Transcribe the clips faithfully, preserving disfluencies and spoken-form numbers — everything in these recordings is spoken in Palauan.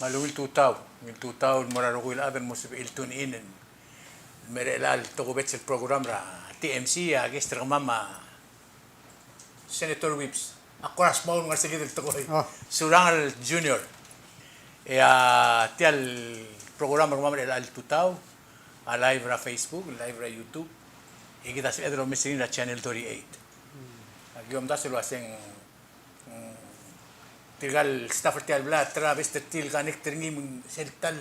Me a ungil tutau, ungil tutau el mo er a rokui el chad el mo sebechir el tune in el mei er chelecha el tokubets el program er a T M C, a guest er kemam a Senator Whipps. Ak kora smau el ngar er se kid el tekoi. Ah. Surangel Junior. E a tia el program er kemam er chelecha el tutau a live er a Facebook, live er a YouTube. E kid a sebeched el omes er ngii er a channel thirty-eight. Aki omdasu el uaseng, mm, tirka el staff er tia el blai a try er a best er tir el connect er ngii me ng sel ta el,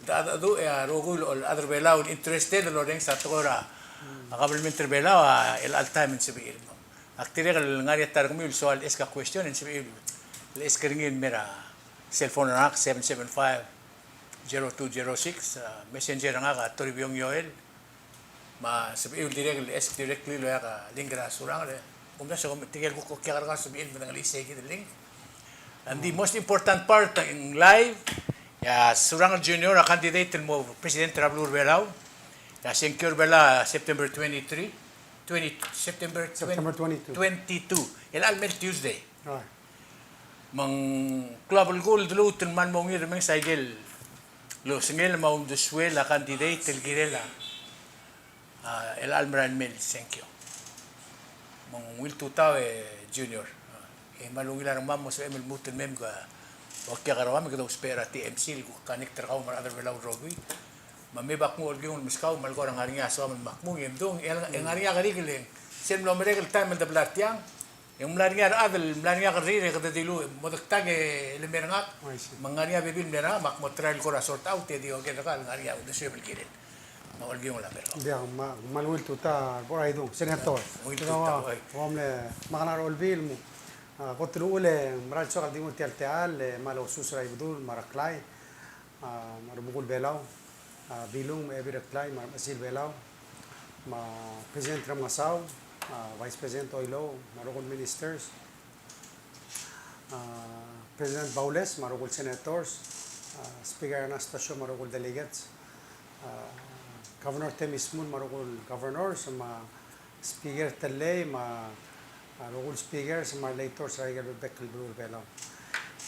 ta el, e a rokui el chad er Belau el interested el orrenges a tekoi er a, a government er Belau a chelecha el taem e ng sebechir. Ak dirrek el ngar er ngii a ta er kemiu el soal el ask a question e ng sebechir el ask er ngii el mei er a cell phone er ngak, seven seven five, zero two zero six, a messenger er ngak a Toribiong Joel. Me a sebechiu el dirrek el ask directly el okiu a link er a Surangel. Kumdasu e tirke el kuk okiu a kerrekar a sebechiu el medengelii sei kid el link. And the most important part, ng live, e a Surangel Junior a candidate el mo president er a beluu er Belau. E a sengkio er Belau a September twenty-three, twenty, September twenty, September twenty-two. Twenty-two. Chelecha el mei el Tuesday. Right. Me ng klou a belkul el dluut el kmal mo ungil el remenges a ikel osengel me a uldesuel a candidate el kirel a, a, chelecha el merael mei el sengkio. Me ng ungil tutau e Junior. E kmal ungil a rengmam el mo sebechem el lmuut el mei me ke okiu a kerrekar me kede ousbech er a T M C el kuk connect er kau me a rechad er Belau el rokui. Me a mei me ak nguu a olkiung el meskau me a lekor a ngar er ngii a soam el kmal kmung e mdung, e ngar er ngii a kerikel e ng sel mlo merek el taem el debla er tiang. E ng mla er ngii a rechad el mla er ngii a kerrir e kede dilu, mo dektak e le mei er ngak. Oh, I see. Me ng ngar er ngii a bebil el mle er ngak, me ak mo try el kora sort out e di oker er kau el ngar er ngii a uldesuem el kirel. Me a olkiung el mer kau. Diak, me, me a ungil tutau er a bo er a idung, Senator. Ungil tutau, oi. Ua mle, me a kena er a Olbiil, mo, a, kot el uchul e ng mera el soak el di nguu tia el techall, e kmal osus er a Ibedul me a Reklai, a, me a Rubekul Belau, a, Bilung me a Ebil Reklai me a Remechesil Belau, me a President Remengesau, a, Vice President Oilouch, me a rokui el ministers, a, President Baules me a rokui el senators, a, Speaker Anastacio me a rokui el delegates, a, Governor Temmy Shmull me a rokui el governors, me a Speaker Tellei me a, a, rokui el speakers me a legislators er a ikel bebek el beluu er Belau.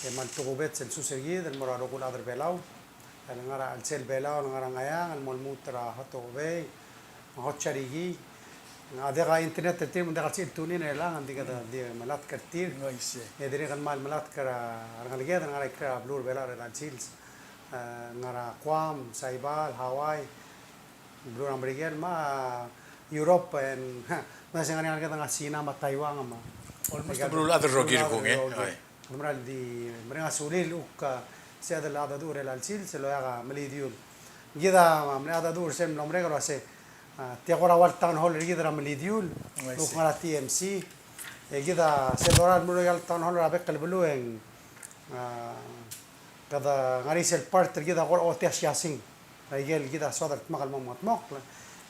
E kmal tokubets el sus er kid el mo er a rokui el chad er Belau el ngar er a chelsel Belau, el ngar er a Ngcheangel, el mo lmuut er a Hatohobei, Hotcharikii. A diak a internet er tir me ng diak el sebechir el tune in er chelechang, ng di kede di melatk er tir. E dirrek el kmal melatk er a rengeleked el ngar er a ikrel a beluu er Belau er chelecha el sils. E, ngar er a Guam, Saipan, Hawaii, beluu er a Merikel, me a Europe, e ng, ha, me se ngar er ngii a rengeleked el ngar er a Sina me a Taiwan me a. Almost a beluu el chad el rokir kung, e. Oi. Ng mera el di mereng a sulir el kuk, a, sebeched el cheldecheduch er chelecha el sils el okiu a melidiul. Kid a mle cheldecheduch er sel mlo merek el uase, a, tia kora ua el town hall er kid er a melidiul, kuk ngar er a T M C. E kid a sel dorael el mo er a town hall er a bek el beluu e ng, a, kede ngar er ngii sel part er kid a kora ochotii a siasing. Aikel kid a soad el dmak el mo mengetmokl.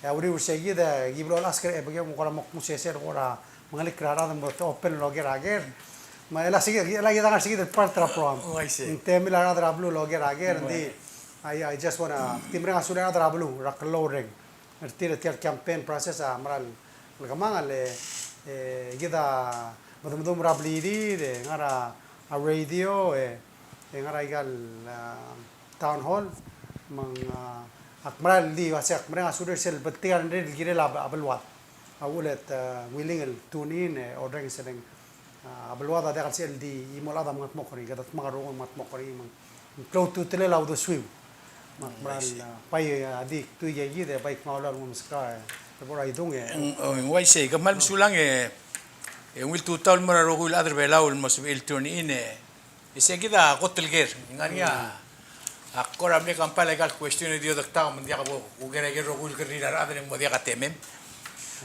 E a uriul er se kid e ki blo el ask er a Ebekiong me kora mo kmu sesei el kora mengelik er a rechad el mo open el oker a ker. Me chelecha se kid, chelecha kid a ngar er se kid el part er a program. Oh, I see. Ng temel a rechad er a beluu el oker a ker, ng di, I, I just wanna, di mereng a sulir a rechad er a beluu er a klou el reng er tir er tia el campaign process a mera el kemangel, e, e kid a medumedum er a blirir, e ngar er a radio, e, e ngar er a ikal, a, town hall, me ng, a, ak mera el di uase ak mereng a sulir sel betik a rengrir el kirel a, a beluad. A uchul e te, a, willing el tune in, e orrenges el ng, a, a beluad a diak el sebechel di chimo el chad a mengetmokl er ngii, kede dmak el rokui el mengetmokl er ngii, me ng klou a ultutelel a uldesuiu. Me ak mera el, a, bai, a, di tuik er kid, e bai kmal ungil el meskau, e, e bo er a idung, e. Ng, ng uaisei, ke kmal mesulang, e, e ungil tutau el mo er a rokui el chad er Belau el mo sebechir el tune in, e, E se kid a kot el ker, ng ngar er ngii a, ak kora mle compile aika el question e di odektak me ng diak bo kuker aike el rokui el kerrir a rechad e ng mo diak a temem.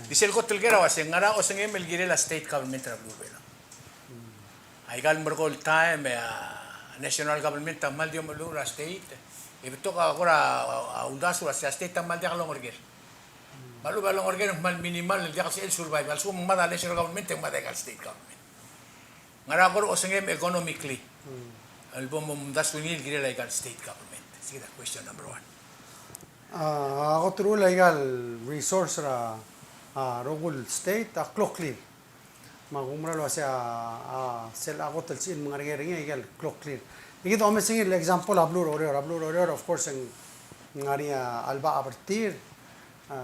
Di sel kot el ker a uase ng ngar er a osengem el kirel a state government er a beluu er Belau. Aika el merekong el taem e a national government a kmal di omeluchel er a state, e betok a kora, a, uldasu el uase a state a kmal diak longerker. Me a lechub a longerker e ng kmal minimal el diak el sebechel el survive. A lsekum ng mad a national government e ng mad aika el state government. Ngera kora osengem economically el bo momdasu er ngii el kirel aika el state government? Sei kid a question number one. A, a kot el uchul aika el resource er a, a, rokui el state a kloklir. Me a kumerang el uase a, a, sel a kot el sebechir el mengerker er ngii aika el kloklir. Kid a omes er ngii el example a beluu er Oreor. A beluu er Oreor, of course, ng ngar er ngii a chelebacheb er tir, a,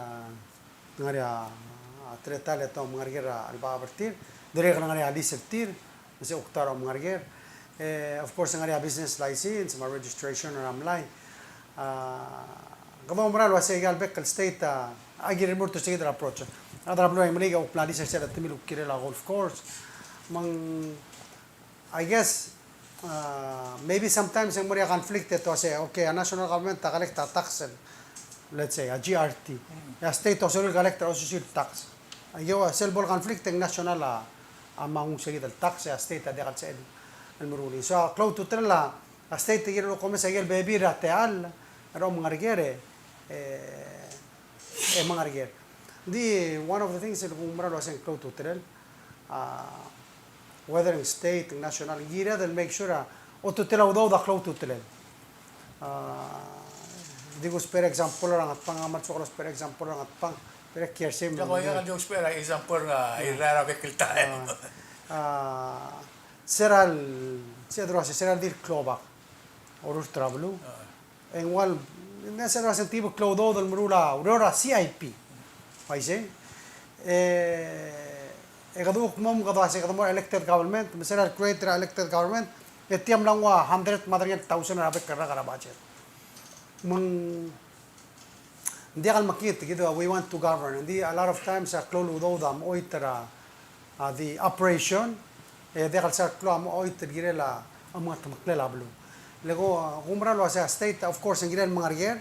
ng ngar er ngii a, a, teletael e te mengerker a chelebacheb er tir. Dirrek el ngar er ngii a lease er tir, me se kuk ta er a omengerker. E, of course, ng ngar er ngii a business license, me a registration er a mlai. A, kede oumera el uasei aika el bek el state, a, a kirel mo er tia el approach. A rechad er a beluu a Imeliik a kuk mla lease er sel chetemir el kuk kirel a golf course. Me ng I guess, uh, maybe sometimes e ng mo er ngii a conflict e te uasei, okay, a national government a collect a tax el, let's say, a G R T. E a state a sorir el collect er a osisiu el tax. Aike a sel bo el conflict e ng national a, a manguu se kid el tax, e a state a diak el sebechel el meruul. So, a klou a ultutelel a, a state a kirel el omes aike el bebil er a techall er a omengerker e, e mengerker. Ng di one of the things el kuk oumera el uasei ng klou a ultutelel, a, whether ng state, ng national, ng kired el make sure a ultutelel a udoud a klou a ultutelel. A, di kusbech er a example er a Ngatpang, a kmal soak el ousbech er a example er a Ngatpang, pero e kiei er sei me ng, di kusbech er a example er a, irrai er a bek el taem. A, a, se er a, se er a, se er a di el klobak a orurt er a beluu. E ng ua, ng di se er a sel tibuk el klou a udoud el meruul a ureor er a C I P. Uaisei. E, e kede kuk mo, kede uasei kede mo er a elected government, me se er a create er a elected government, e tia mla nguu a hundred me a derengel thousand er a bek el rak er a budget. Me ng diak el mekngit, kid a, we want to govern. Ng di a lot of times a klou el udoud a mochoit er a, a, di operation, e diak el sal klou a mochoit el kirel a, a mengetmeklel a beluu. Le ko, a, kuk oumera el uasei a state, of course, ng kirel mengerker,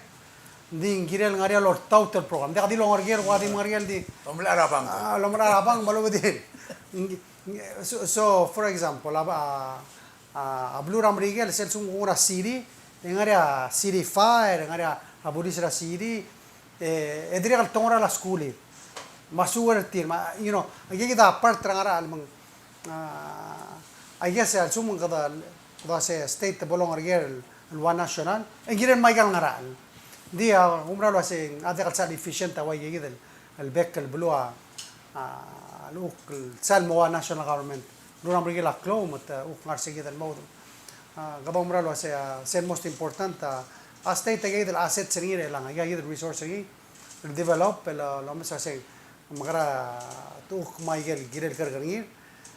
ng di ng kirel ngar er ngii a loltaut el program. Diak di longerker, ua di mengerker, di. Lomelai er a bank. A, lomelai er a bank, me a lobedii. So, so, for example, a, a, a, a beluu er a Merikel, sel lsekum ng ngar er a city, e ngar er ngii a city fire, ngar er ngii a, a bulis er a city, e, e dirrek el tongeral a skulir. Me a sewer er tir, me a, you know, aike kid a part er a ngerachel me ng, a, I guess, a lsekum ng kede, kede uasei state a bo longerker el, el ua national, e ng kirel me aika el ngerachel. Ng di, a, kuk oumera el uasei, a diak el sal efficient a ua aike kid el, el bek el beluu a, a, el kuk sal mo ua national government. Beluu er a Merikel a klou, me te kuk ngar er se kid el mo. A, kede oumera el uasei, a, sel most important, a, a state a kid el assets er ngii er chelechang, a kid el resource er ngii, el develop, el, el omes a se, me kede kuk mo aike el kirel kerrekerngir.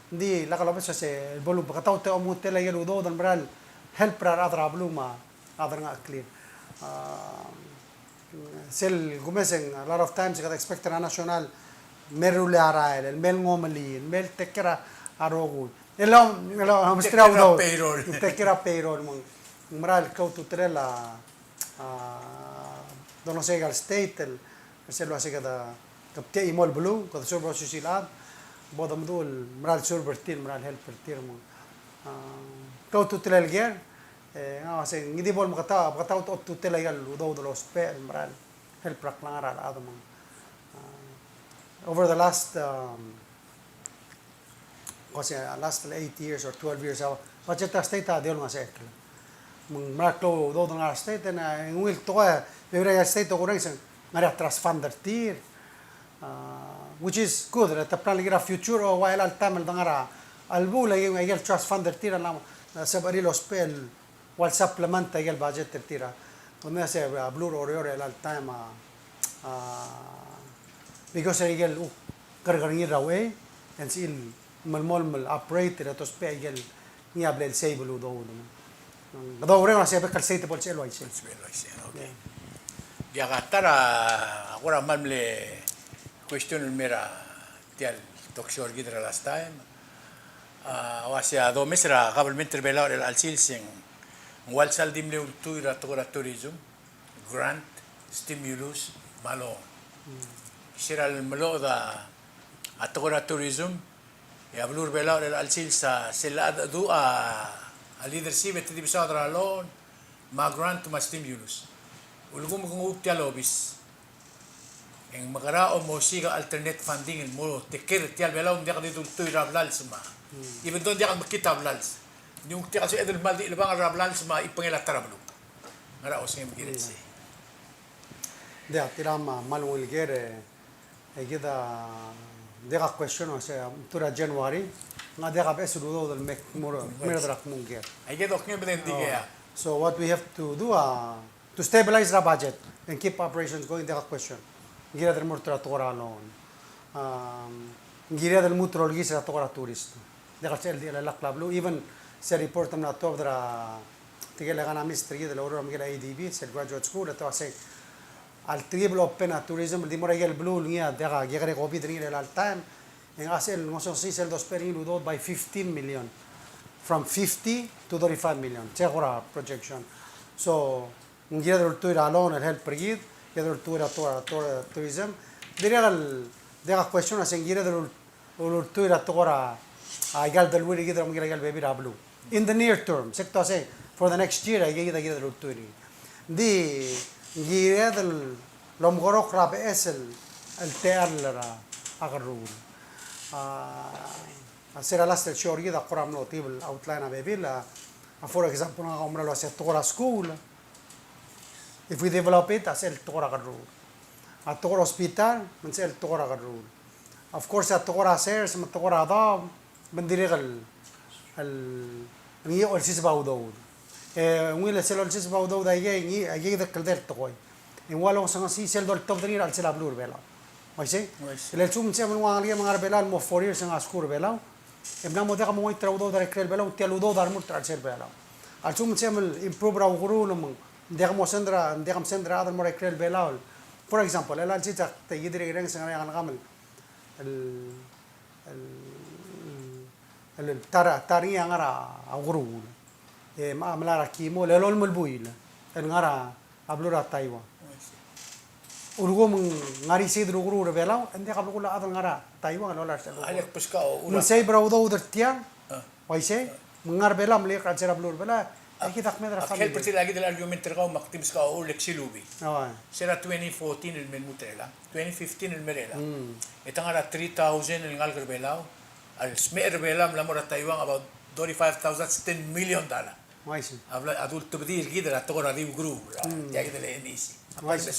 Ng di lak lomes a se, el bo lobeketaut e omengutel aike el udoud el mera el help er a rechad er a beluu me a rechad er a ngklel. A, sel kumes e ng, a lot of times, kede expect er a national me rullii a rael, el me ngomelii, el me take care a rokui. El, el, el, take care a payroll. Take care a payroll, me ng, ng mera el klou a ultutelel a, a, dolengeseu er a state, el, sel uasei kede, kede tia chimo el beluu, kede serve er a osisiu el chad, bo de meduch el mera el serve er tir, mera el help er tir, me ng, a, klou a ultutelel ker, E, ng uasei, ng di bo el meketau, meketau a ultutelel aika el udoud el ousbech el mera el help er a klengar er a rechad me ng, a, over the last, um, ko uasei, last eight years or twelve years, a budget er a state a di olengasech el. Me ng mera el klou a udoud el ngar er a state, e ng ungil tekoi, bebil er a state a okurrenges e ng ngar er ngii a trust fund er tir, a, which is good, le te plan el kirel a future, e ua chelecha el taem el dengar er a chelebuul, aike el trust fund er tir a, a, sebechir el ousbech el ua el supplement aike el budget er tir a. Kede mesa se a beluu er a Oreor er chelecha el taem a, a, because er aike el kuk kerrekerngir er a uchei, e ng sebechir el melemolem el operate er a, te ousbech aike el ngii a bla el save el udoud. Kede oureng el uasei a bek el state a bo el sebechel el uaisei. Sebechel el uaisei, okay. Yeah. Diak a ta er a, a kora kmal mle question el mei er a tia el talk show er kid er a last time. A, uasei a domes er a government er a Belau er chelecha el sils e ng ua el sal di mle ultuil er a tekoi er a tourism, grant, stimulus, me a loan. Mm. Se er a lemelloched a tekoi er a tourism, e a beluu er a Belau er chelecha el sils a sel lechedecheduch a leadership e te di mesaod er a loan, me a grant, me a stimulus. Ulekum ke nguu tia el obis, e ng mekera a mo osiik a alternate funding el mo take care er tia el Belau, me ng diak di ultuil er a blals me a. Hmm. Even though ng diak mekngit a blals, ng di ungil tia el sebeched el kmal di chelebangel er a blals me a chibengel a ta er a beluu. Ngera osengem el kirel sei? Diak, tia el kmal ungil ker, e, e kid a, diak a question, uasei, a, mtu er a January, Ng diak a beches el udoud el me, mo er a, mo er a kmo ng ker. Aike el kmo ng ker. So what we have to do, uh, to stabilize the budget and keep operations going, diak a question. Ng kired el mo er a tekoi er a loan. Um, ng kired el mo er a olkis er a tekoi er a tourist. Diak el sel di el lak la blue, even se report er a top er a tirke el economist er kid el oureor er a ADB, sel graduate school, e te uasei a le tirke el open a tourism, el di mo er a ikel blue, el ngii a diak a kekerei COVID er ngii er a chelecha el taem, e ng a sel ngosukesii sel dousbech er ngii el udoud by fifteen million. From fifty to thirty-five million. Sei a kora projection. So, ng kired el ultuil er a loan el help er kid, kired el ultuil er a tour, tour, tourism. Dirrek el, diak a question a se ng kired el ul-, ultuil er a tekoi er a, a, ikal deleuill er kid el mo er a ikal bebil er a blue. In the near term, se kmo sei, for the next year, aike kid a kired el ultuil er ngii. Ng di, ng kired el omekeroul er a beches el, el techall er a, a kerruul. A, a sel last el show er kid a kora mlo tibel outline a bebil, a, a, for example, ngak a oumera el uasei a tekoi er a school, if we develop it, a sel tekoi er a kerruul. A tekoi er a hospital, me ng sel tekoi er a kerruul. Of course, a tekoi er a sers, me a tekoi er a daob, me ng dirrek el, el, ngii a olsiseb a udoud. E, ungil e sel olsiseb a udoud a ikei, ngii, a ikei a kldei el tekoi. E ng ua longsengesii sel doltobed er ngii er a chelsel a beluu er a Belau. Uaisei? Uaisei. E le lsekum ng sebechem el nguu a ngelekek me ngar er a Belau el mo four years e ng ngar er a skuul er a Belau, e mla mo diak a mo ngoit er a udoud er a ikrel Belau, tia el udoud a remurt er a chelsel Belau. A lsekum ng sebechem el improve er a ukeruul me ng diak a mo send er a, ng diak a mo send er a chad el mo er a ikrel Belau. For example, el chelsel a te kid er a Ireng se ngar er ngii a ngalek el, el, el, el ta er, ta er ngii a ngar er a ukeruul. E, me a mla er a chemo, el lolem el buil el ngar er a beluu er a Taiwan. Ulekum ng ngar er isei el ukeruul er a Belau, e ng diak a belkul a chad el ngar er a Taiwan el olai er sel ukeruul. Me ng save er a udoud er tiang, uaisei, me ng ngar er a Belau, me ng meliuekl er a chelsel a beluu er a Belau, e kid a kmeed er a family. Ak help er tir a kid el argument er kau me ak di meskau a uchul e ak silubii. Oi. Se er a twenty fourteen el me lmuut er chelechang, twenty fifteen el me er chelechang. Mm. E te ngar er a three thousand el ngalek er a Belau, a le smecher er a Belau el mla mo er a Taiwan, about thirty-five thousand, ten million dollar. Uaisei. A bla, a doltobedii er kid er a tekoi er a di ukeruul, er a, mm, tia kid el N E C. Uaisei.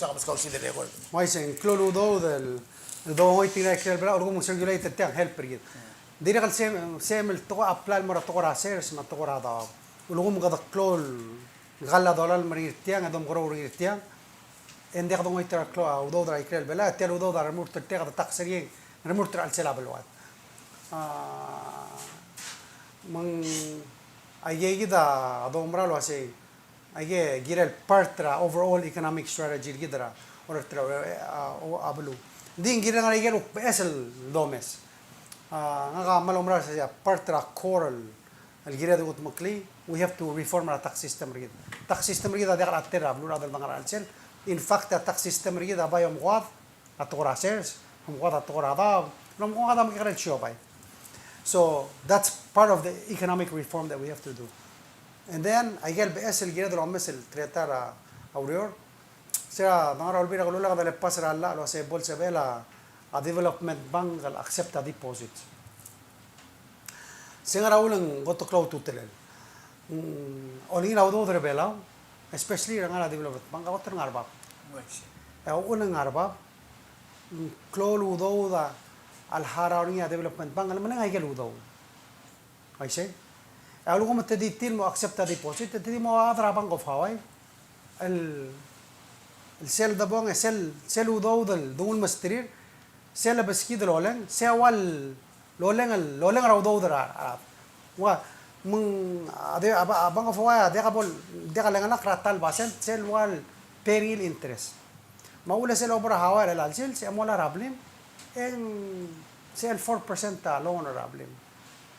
Uaisei, ng klou el udoud el, el dongoit er ngii er a ikrel Belau, el ulekum ng circulate er tiang, help er kid. Mm. Dirrek el same, same el tekoi a apply el mo er a tekoi er a sers, me a tekoi er a daob. Ulekum kede klou el kall a dolai el mer ngii er tiang, e domekeroul er ngii er tiang, e ng diak dongoit er a klou a udoud er a ikrel Belau, tia el udoud a remurt er tiang, kede tax er ngii, remurt er a chelsel a beluad. A, me ng, aikei kid a doumera el uasei, aike kirel part er a overall economic strategy er kid er a, or er a, a, o, a beluu. Ng di ng kirel ngar er a ikel beches el domes. A, ngak a kmal oumera el uasei a part er a core el el kired el kudmeklii, we have to reform er a tax system er kid. Tax system er kid a diak el alter er a beluu el chad el ngar er a chelsel. In fact, a tax system er kid a bai omekoad a tekoi er a sers, omekoad a tekoi er a daob, omekoad a mekekerei el siobai. So that's part of the economic reform that we have to do. And then, aikel beches el kired el omes el create er a ureor, se er a dengar er a Olbiil er a Kelulau e kede le pass er a llach el uasei bo lsebechel a, a development bank el accept a deposit. Se ngar er a uchul e ng kot el klou a ultutelel. Mm, olengit a udoud er a Belau, especially er a ngar er a development bank, a kot el ngar er a bab. E a uchul e ng ngar er a bab, mm, klou el udoud a, a le harau er ngii a development bank, a le meleng aikel udoud. Uaisei. E a ulekum te di tir el mo accept a deposit, te di mo chad er a Bank of Hawaii, el, el sel debong, e sel, sel udoud el denguu el mesterir, sel lebeskid el oleng, se a ua loleng, loleng er a udoud er a, a, ua, me ng, a, de, a, a Bank of Hawaii, a diak a bo, diak a lengelakl er a ta el basent, sel ua el pay er ngii el interest. Me a uchul e sel obo er a Hawaii er chelecha el sils, e mo er a blim, e ng sel four percent a loan er a blim.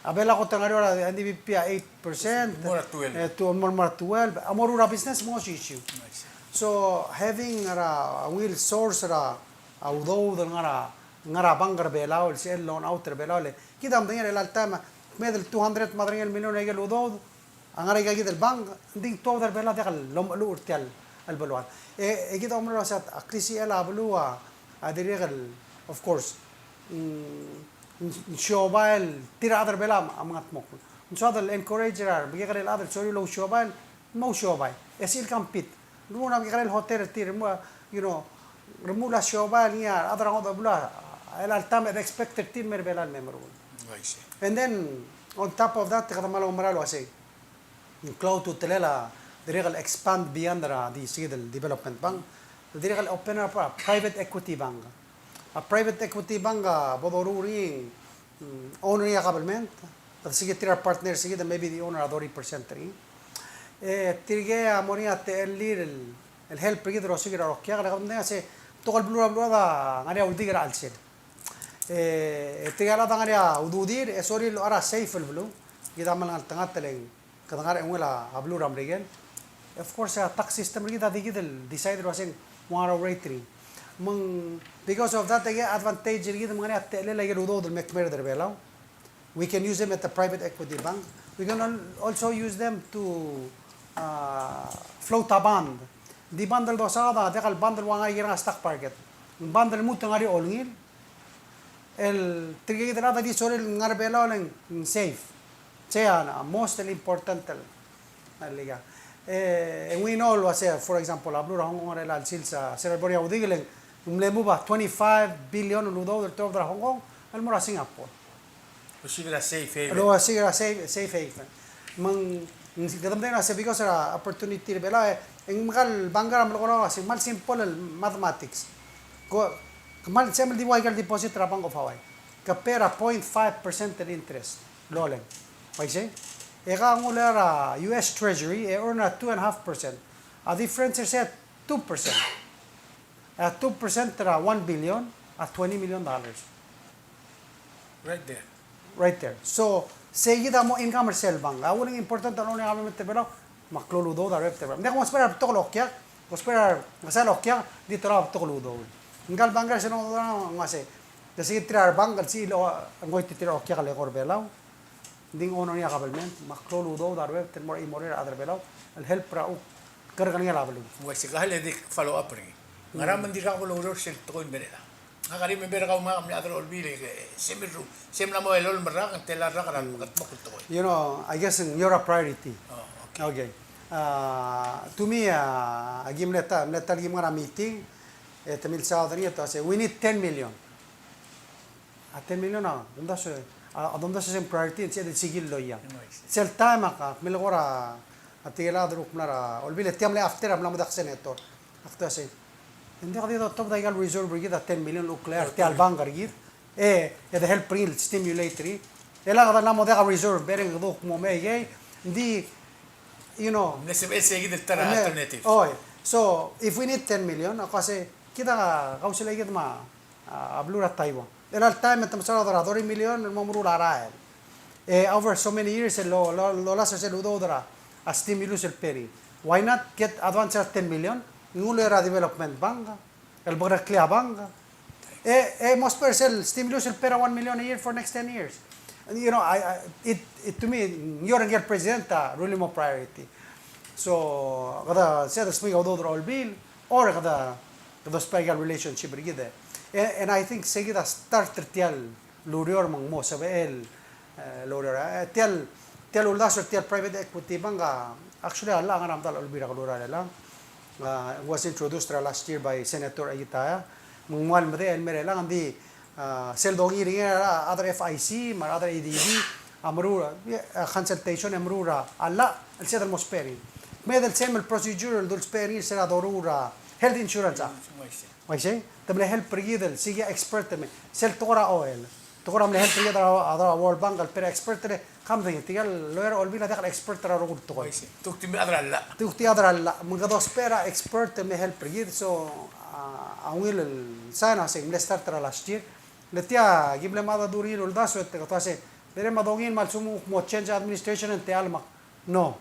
A Belau a kot el ngar er a N D B P a eight percent, mo er a twelve. E, tu, mo, mo er a twelve. A moruul er a business, mo osisiu. I see. So, having er a, a ungil source er a, a udoud el ngar er a, ngar er a bank er a Belau, el sel loan out er a Belau, le kid a medengei er chelecha el taem, kmeed el two hundred me a three hundred million er aikel udoud, a ngar er aika kid el bank, ng di tuobed er a Belau a diak lomecheluch er tia el beluad. E, e kid a oumera el uasei a klisichel a beluu a, a dirrek el, of course, mm, ng, ng siobai el tir a chad er a Belau a mengetmokl. Ng soad el encourage er a remekekerei el chad el sorir el ousiobai, el mo ousiobai. E sel compete. Remuul a mekekerei el hotel er tir, remuul, you know, remuul a siobai el ngii a chad er a ngodech el beluu a, el alta me de expect er tir el me er a Belau el me meruul. I see. And then, on top of that, te kede mla oumera el uasei, ng klou a ultutelel a dirrek el expand beyond er a di se kid el development bank, dirrek el open up a private equity bank. A private equity bank a bo doruul er ngii, mm, owner er ngii a government, but se kid tir a partner se kid, maybe the owner a thirty percent er ngii. E tirke a mo er ngii a techellir el, el help er kid el osiik er a rokui, e kede medengei el uasei, betok el beluu er a beluulechad a ngar er ngii a uldik er a chelsel. E, e tirke el chad a ngar er ngii a ududir, e sorir el locha er a safe el beluu, kid a mle ngeltengat el ng kede ngar er a eungel a beluu er a Merikel. Of course, a tax system er kid a di kid el decide el uasei ng ua ngera a rate er ngii. Me ng, because of that, aike el advantage er kid me ng ngar er ngii a techellel aike el udoud el me kmeed er a Belau. We can use them at the private equity bank. We can al-, also use them to, uh, float a bond. Di bond el dosaod a diak el bond el ua ngera a ngar er a stock market. Ng bond el lmuut el ngar er ngii a olengil. El tirke kid el chad a di sorir el ngar er a Belau el ng safe. Sei a most important el, el ika. E, e ng ua ngii el uasei, for example, a beluu er a Hong Kong er a chelecha el sils a, se er a bo er ngii a udik el ng mle move a twenty-five billion el udoud el tuobed er a Hong Kong el mo er a Singapore. Osiik er a safe haven. El osiik er a safe, safe haven. Me ng, ng kede medengei el uasei because er a opportunity er a Belau, e, e ng mekal banker a mle kora uasei, kmal simple el mathematics. Ko, kmal sebechem el di ua ika el deposit er a Bank of Hawaii. Ke pay er a point five percent el interest. Loleng. Uaisei? E ke nguu el er a U S Treasury, e earn a two and a half percent. A difference er sei a two percent. A two percent er a one billion, a twenty million dollars. Right there. Right there. So, sei kid a mo income er sel bank. A ulekum ng important el owner er a government er a Belau, me a klou el udoud a rebet er a Belau. Ng diak mosper a betok el okiak, mosper a ngesai el okiak, di te locha betok el udoud. Ngka el banker a sel udoud a ng uasei. Te sei kid tir a rebank, el sei el, ng oitii tir a okiak el eko er a Belau. Ng di ng owner er ngii a government, me a klou el udoud a rebet el mo er a chimorir a rechad er a Belau, el help er a kuk kerrekerngel a beluu. Uaisei, ka el di follow up er ngii. Ngera me ng dirkak el oureor sel tekoi el mei er chelechang? Ngak a remember er kau me ngak a mle chad er a Olbiil e, sel mla mo elolem el rak, ng tela el rak er a kldmokl el tekoi. You know, I guess you're a priority. Oh, okay. Okay. Uh, to me, uh, aki mle ta, mle ta el ki mei er a meeting, e te milsaod er ngii e te uasei, we need ten million. A ten million a domdasu, a, a domdasu sel priority, sel, sel sikil el loia. Sel taem a ka, mle kora, a tirke el chad el kuk mla er a Olbiil, e tia mle after a mla mo diak senator. Ak ua sei, ng diak di dotobed aika el reserve er kid a ten million el kuk er tia el bank er kid. E, e de help er ngii el stimulate er ngii. E le kede mla mo diak a reserve, bereng e kede kuk mo mei, e, ng di, you know. Mle sebechel sei kid el ta er a alternative. Oi. So, if we need ten million, ak ua sei, kid a kausel aika kid me a a, a beluu er a Taiwan. Chelecha el taem e te mesaod er a thirty million el mo meruul a rael. E over so many years e lo, lo, lolasa sel udoud er a, a stimulus el pay er ngii. Why not get advance er a ten million, nguu el er a development bank, el bekereklii a bank. E, e mosper sel stimulus el pay er a one million a year for next ten years. And, you know, I, I, it, it to me, ng ua ngii el president a really mo priority. So, kede, sei a desmui a udoud er a Olbiil, or kede, kede ousbech aika el relationship er kid. And, and I think sei kid a start er tia el ureor me ng mo sebechel, e, el ureor. E, tia el, tia el uldasu er tia el private equity bank a, actually a llach a ngar er a medal a Olbiil er a Kelulau er chelechang. A, was introduced er a last year by Senator Akitaya. Me ng ua el medechel el mei er chelechang, ng di, a, sel dongiil er ngii a rechad er a F I C, me a rechad er a A D B, a meruul, a, consultation, e meruul a llach el sebeched el mo ousbech er ngii. Kmeed el same el procedure el dousbech er ngii er sel doruul er a Health Insurance Act. Uaisei. Uaisei, te mle help er kid el, sei a expert el me, sel tekoi er a oil. Tekoi er a mle help er kid a, a, a World Bank el pay er a expert el, ka medengei, tirke el lawyer er a Olbiil a diak el expert er a rokui el tekoi. Uaisei. Te kuk di mle chad er a llach. Te kuk di chad er a llach. Me kede ousbech er a expert el me help er kid, so, a, a ungil el sign a sei, mle start er a last year. Le tia, ki mle mad a duriil el uldasu, e te kuk ua sei, berem a dongiil me a lsekum ng mo change administration e ng techall me ak No.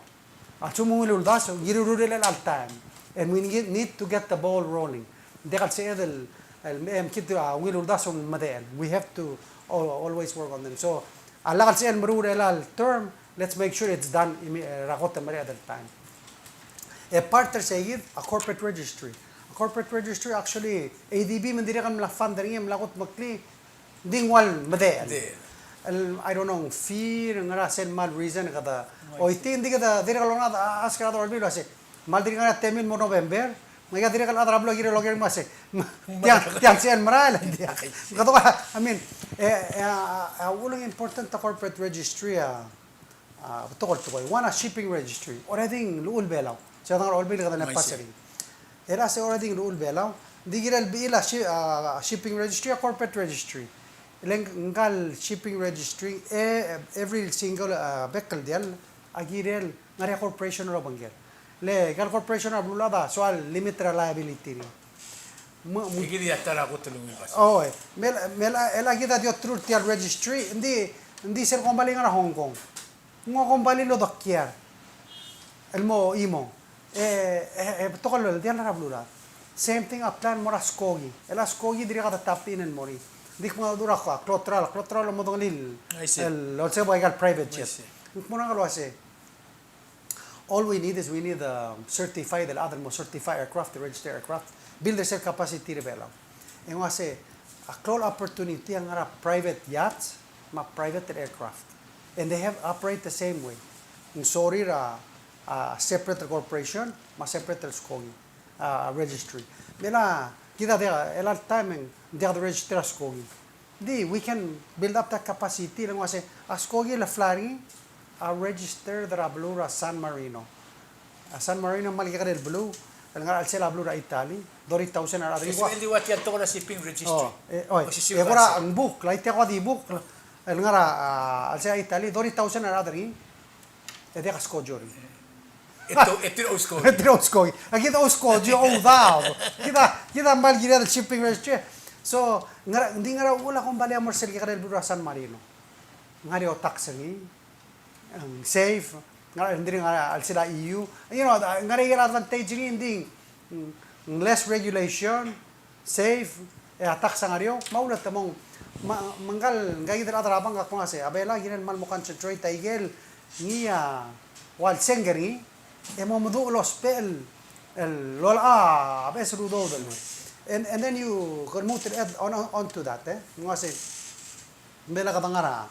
A lsekum ng ungil uldasu, ng kired el ureor er chelecha el taem. And we need, need to get the ball rolling. Ng diak el sebeched el, el, em, kid a ungil uldasu el medechel. We have to al-, always work on them. So, a lak el sebechel el meruul er chelecha el term, let's make sure it's done imme-, er a kot el mereched el taem. E part er sei kid, a corporate registry. A corporate registry, actually, A D B me ng dirrek el mla fund er ngii, mla kot meklii, Ng di ng ua el medechel. Medechel. El, I don't know, fear, ngera sel mal reason kede. Oitii, ng di kede dirrek el olengasech, a, ask er a rechad er a Olbiil el uasei, me ng dirk ngar er a ten million el mo er a November, Me aika dirrek el chad er a beluu a kirel oker me a se, tiang, tiang sel merael, tiang. Kede ua, I mean, e, e, a, a, a, uleng important a corporate registry a, a, betok el tekoi. One a shipping registry. Already ng llechul Belau. Se a dang er a Olbiil e kede pass er ngii. E a se already ng llechul Belau. Ng di kirel bechil a shi-, a, shipping registry, a corporate registry. Le ngka el shipping registry, e, every single, a, bek el diall, a kirel, ngar er ngii a corporation er a obengkel. Le, ngka el corporation er a beluulechad a soal limit er a liability er ngii. Me, me, e kid a ta er a kot el ungil bas. Oh, e. Me, me, e, e kid a di oterul tia el registry, ng di, ng di sel kombalii a ngar er a Hong Kong. Ng ua kombalii el odekiar el mo chimo. E, e, e, betok el diall er a beluulechad. Same thing apply el mo er a skoki. El a skoki dirrek a tap in el mo er ngii. Ng di kmo a dura ko, a collateral, collateral el mo dengelii el, I see, el, el se bo aika el private jet. I see. Ng kmo ng ngar er a uase. All we need is we need a certified, el chad el mo certify aircraft, register aircraft, build er sel capacity er a Belau. E ng uase, a klou el opportunity a ngar er a private yachts, me a private aircraft. And they have operate the same way. Ng sorir a, a separate corporation, me a separate el skoki, a registry. Me a kid a diak, el a time e ng diak de register a skoki. Di, we can build up that capacity, le ng uase, a skoki el fly er ngii, a register er a beluu er a San Marino. A San Marino a kmal kekerei el beluu, el ngar er a chelsel a beluu er a Italy, thirty thousand a rechad er ngii. Yes, kua. Di ua tia el tekoi er a shipping registry. Oh, e, oh, e, e kora ng book, le tia kua di book, el ngar er a, a, chelsel a Italy, thirty thousand a rechad er ngii. E diak a skojo er ngii. E te, e te ouskoki. E te ouskoki. A kid a ouskoki, oudaob. Kid a, kid a kmal kired el shipping registry. So, ngar er a, ng di ngar er a uchul a kombalii a mo er sel kekerei el beluu er a San Marino. Ngar er ngii a tax er ngii, ng safe, ngar er a, ng dirrek ngar er a chelsel a E U. You know, ngar er ngii a advantage er ngii, ng di, ng less regulation, safe, e a tax a ngar er eou, me a uletemong, me, me ngka el, ngka kid el chad er a bank a kmo ng uase, a Belau a kirel kmal mo concentrate a ikel, ngii a, ua el sengk er ngii, e mo meduch el ousbech el, el lolech a beches el udoud el. And, and then you can move to add on, on, on to that, e. Ng uase, Belau a kede ngar er a,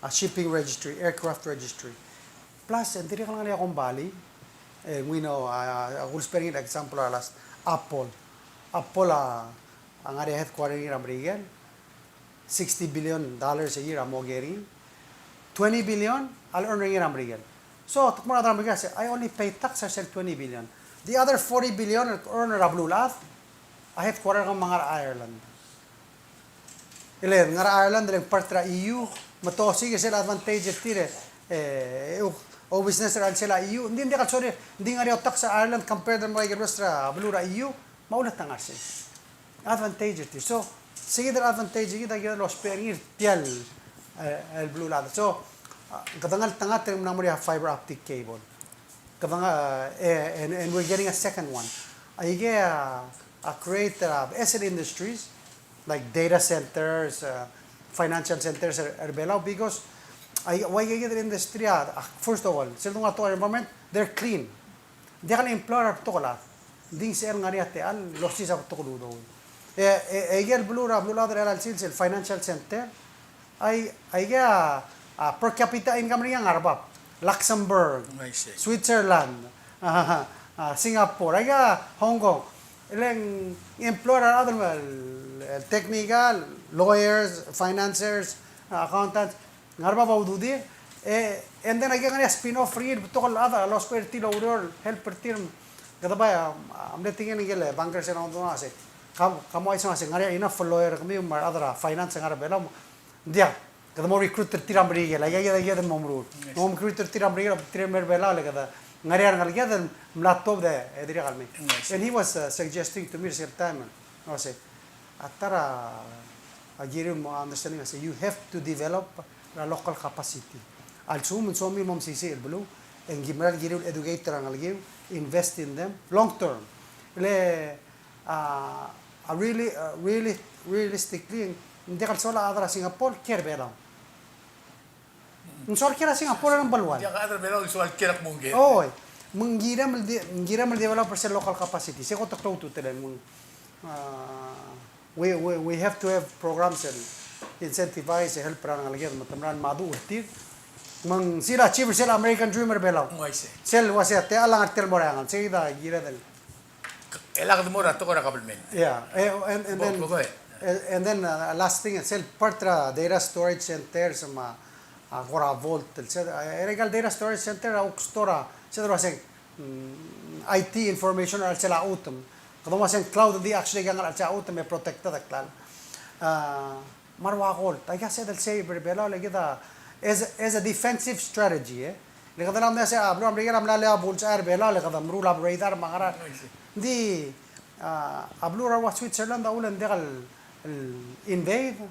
a shipping registry, aircraft registry. Plus, e ng dirrek el ngar er ngii a kombalii, e, ng ua, a, a, a, ulsbech er ngii el example er a last, Apple. Apple a, a ngar er ngii a headquarter er ngii er a Merikel, sixty billion dollars a year a mo er ngii, twenty billion a le earn er ngii er a Merikel. So, te kmo a rechad er a Merikel a se, I only pay tax er sel twenty billion. The other forty billion el earn er a beluulechad, a headquarter er kemam a ngar er a Ireland. E le ngar er a Ireland, e le ng part er a E U, me te osiik er sel advantage er tir, e, e, ou, ou business er a chelsel a E U, ng di ng diak el sorir, ng di ngar er eou a tax er a Ireland compared er a mo er a ikel rest er a beluu er a E U, me a ulet a ngar er sei. Advantage er tir. So, se kid el advantage er kid a kid el ousbech er ngii er tia el, e, el beluulechad. So, a, kede ngeltengat e ng mla mo er ngii a fiber optic cable. Kede nga, e, and, and we're getting a second one. Aike a, a create, a, beches el industries, like data centers, uh, financial centers er, er Belau, because a, ua ikakid el industry a, a, first of all, sel dung a tekoi er a environment, they're clean. Diak el employ er a betok el chad. Ng di sel ngar er ngii a techall el osiis a betok el udoud. E, e, e, ikel beluu er a, beluulechad er a chelecha el sils el financial center, ai, aike a, a, per capita income er ngii a ngar er a bab. Luxembourg, I see, Switzerland, a, a, Singapore, aike a Hong Kong. E le ng employ er a rechad el, el technical, lawyers, financiers, a, accountants, ngar er a bab a ududir, e, and then aike a ngar er ngii a spin-off er ngii el betok el chad a lousbech er tir el oureor, help er tir. Kede bai, a, a mle tekingel ngike el bankers er a, ng di uase, ka, ka mo uaisei, ng uase ng ngar er ngii a enough lawyer er kemiu me a rechad er a finance el ngar er a Belau. Ng diak, kede mo recruit er tir er a Merikel, aike, aike, aike el mo meruul. Yes. Mo recruit er tir er a Merikel, tir el mer Belau, le kede ngar er ngii a rengeleked el mla tuobed e dirrek el mei. Yes. And he was, uh, suggesting to me sel time, ng uase, a ta er a, a kiriu el mo understanding a se, you have to develop a local capacity. A lsekum ng somiu el mo mesisiich el beluu, e ng di mera el kiriu el educate er a rengelekiu, invest in them, long term. Le, a, a really, a, really, realistically, ng diak el soal a chad er a Singapore el kiei er a Belau. Ng soal kiei er a Singapore el number one. Diak a chad er a Belau el soal kiei er a kmo ngke. Oi, me ng kirem el di, ng kirem el develop er sel local capacity. Se kot el klou a ultutelel, me ng, a, we, we, we have to have programs el incentivize, e help er a rengeleked me te mera el madu er tir. Me ng sel achieve er sel American Dream er a Belau. Ng uaisei. Sel uase a techall a ngar er tia el mo er a eanged. Se kid a kired el E lak de mo er a tekoi er a government. Yeah, eh, and, and then, and, and then, uh, last thing, sel part er a data storage center, se me a, a kora vault, el sel, eh, er a data storage center, a kuk store a, sel dua se ng, mm, I T information er a chelsel a chutem. Kede mo se ng cloud, di actually ngar er a chelsel a chutem, e protected a klalo. Ah, me a ua gold. Aika sel save er a Belau, le kid a, as, as a defensive strategy, eh. Le kede mla mesa, a beluu er a Merikel a mla le a bullseye er a Belau, le kede meruul a radar me a ngerang. Ng di, ah, a beluu er a ua Switzerland a uchul e ng diak el, el invade.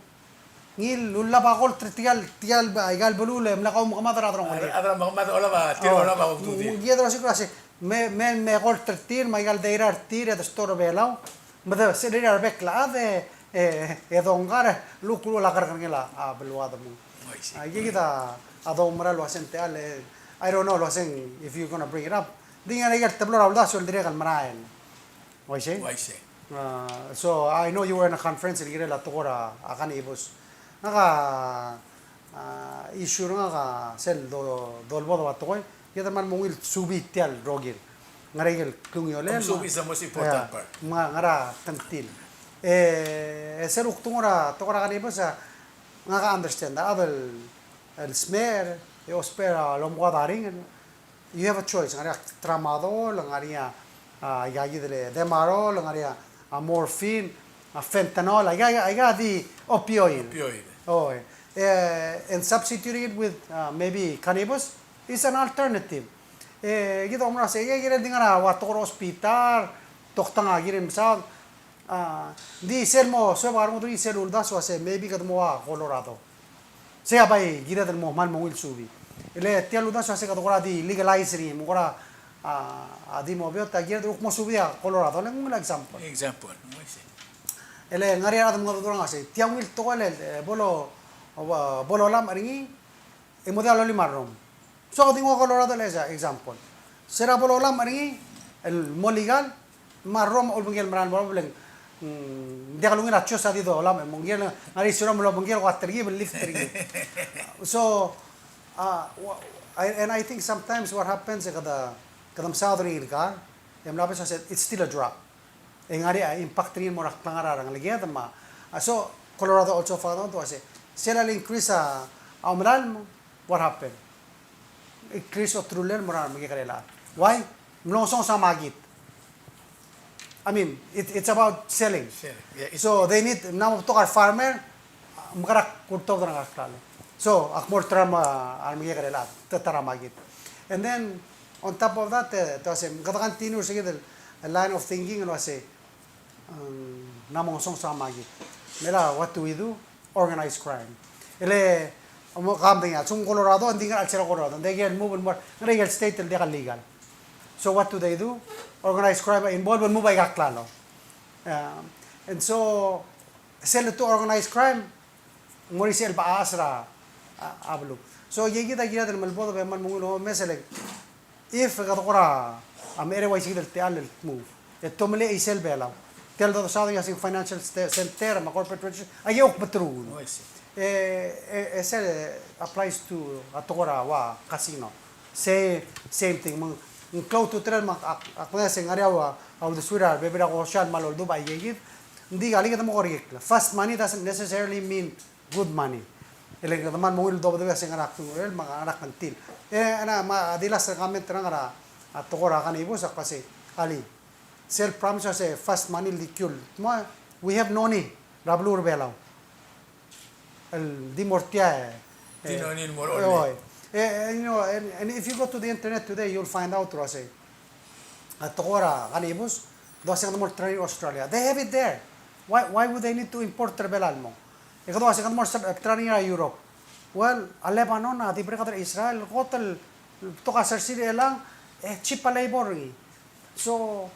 Ngii el ullab a gold er tia el, tia el, aika el beluu le mla kau mekemad er a delongeled. A, a, mekemad, olab a tir, oh, olab a gold er tir. Ng kired el osiik el uase, me, me, me gold er tir, me aika el data er tir, e de store er a Belau. Me de, sel er a rebek el chad e, e, e dongkar, el kuk uluuch a kerrekerngel a, a beluad me. Oh, I see. Aikakid a, a doumera el uase ng techall, e, I don't know el uase ng if you're gonna bring it up. Ng di ngar er ngii a teblo er a uldasu el dirrek el merael. Uaisei? Uaisei. Uh, so, I know you were in a conference el kirel a tekoi er a, a cannabis. Ngak a, uh, issue er ngak a sel do, dolbodeb a tekoi, kede kmal mo ungil subii tia el rokir. Ngar er ngii el klungiolel. Subii is the most important part. Me a ngar er a kngtil. E, e sel kuk tmuu er a tekoi er a cannabis a, ngak a understand a chad el, el smecher, e ousbech er a lomekoad a ringel, you have a choice. Ngar er ngii a tramadol, ngar er ngii a, a, aikakid el demerol, ngar er ngii a, a morphine, a fentanyl, aika, aika, aika di opioid. Opioid. Oh, e. E, and substituting it with, uh, maybe cannabis is an alternative. E, kid a oumera se, e, kirel di ngar er a ua tekoi er a hospital, toktang a kirir el mesaod, a, di sel mo, suebek a rengud er ngii sel uldasu el uase, maybe kede mo ua Colorado. Sei a bai kired el mo kmal mo ungil subii. E le tia el uldasu a se kede kora di legalize er ngii, me kora, a, a di mo beot, a kired el kuk mo subii a Colorado, le ng ungil example. Example, I see. E le ngar er ngii a rechad el mengedecheduch er ngak a sei, tia ungil tekoi el, e, bo lo, bo, bo lolamech er ngii, e mo diak lolim a rrom. So, kede nguu a Colorado el example. Se er a bo lolamech er ngii, el mo legal, me a rrom a ulebengkel el merael el mo er a beluu, mm, ng diak lungil a choice a di dolamech, me ng kirel, ngar er ngii a rrom el obengkel, ko a terkib, lift terkib. So, uh, wha-, I, and I think sometimes what happens, e kede, kede mesaod er ngii el kar, e mla obes a se, it's still a drug. E ng ngar er ngii a impact er ngii el mo er a klengar er a rengeleked me a, a, so, Colorado also found out el uase, sel le increase a, a omelalem, what happened? Increase a oterulel el mo er a remekekerei el chad. Why? Ng mlo ngesonges a makit. I mean, it, it's about selling. Selling, yeah, it- So they need, ng mla mo betok a re farmer, a, mekerang a kurtobed er a ngar er a klalo. So, ak mo olterau a remekekerei el chad, te ta er a makit. And then, on top of that, e, te uase, kede continue er se kid el line of thinking el uase, ng mla mo ngesonges a makit. Me a, what do we do? Organized crime. E le, mo, kam dengei a, sel Colorado, ng di ngar er a chelsel a Colorado, ng di ngar er a move el mo er a, ngar er a state el diak el legal. So what do they do? Organized crime a involve el move er a klalo. Um, and so, sel to organized crime, ng mo er sel bechachas er a, a, a beluu. So, aikakid a kired el melbodeb e kmal mo ungil omes el, if kede kora, a, mechei er a uaisei kid el techall el move. E te omelechii sel Belau. Tia el dodesaod er ngii a se ng financial st-, center, me a corporate registration, a kuk beteruk. Oh, I see. E, e, e sel applies to a tekoi er a ua casino. Same, same thing. Me ng, ng klou a ultutelel me ak, ak, ak mesa se ng ngar er ngii a ua, a uldesuir a rebebil er a kosisiu el kmal oldubech aikakid. Ng di kid a kede mo kerekikl. Fast money doesn't necessarily mean good money. E le kede kmal mo ungil el dobedebek a se ngar er a klungiolir me ngar er a kngtil. E, a, me a di last comment er ngak er a, a tekoi er a cannabis, ak kmo sei, alii, sel promise a se fast money el di kiul. Me, we have no need er a beluu er a Belau el di mo er tia, e, di no need el mo er a, e, oi. E, e, you know, and, and if you go to the internet today, you'll find out el uase, a tekoi er a cannabis, doaseng de mo er a Australia. They have it there. Why, why would they need to import er a Belau el mo? E kede uase kede mo er a Europe. Well, a Lebanon a di bereked er a Israel, kot el betok a sersir er chelechang, e cheap a labor er ngii. So,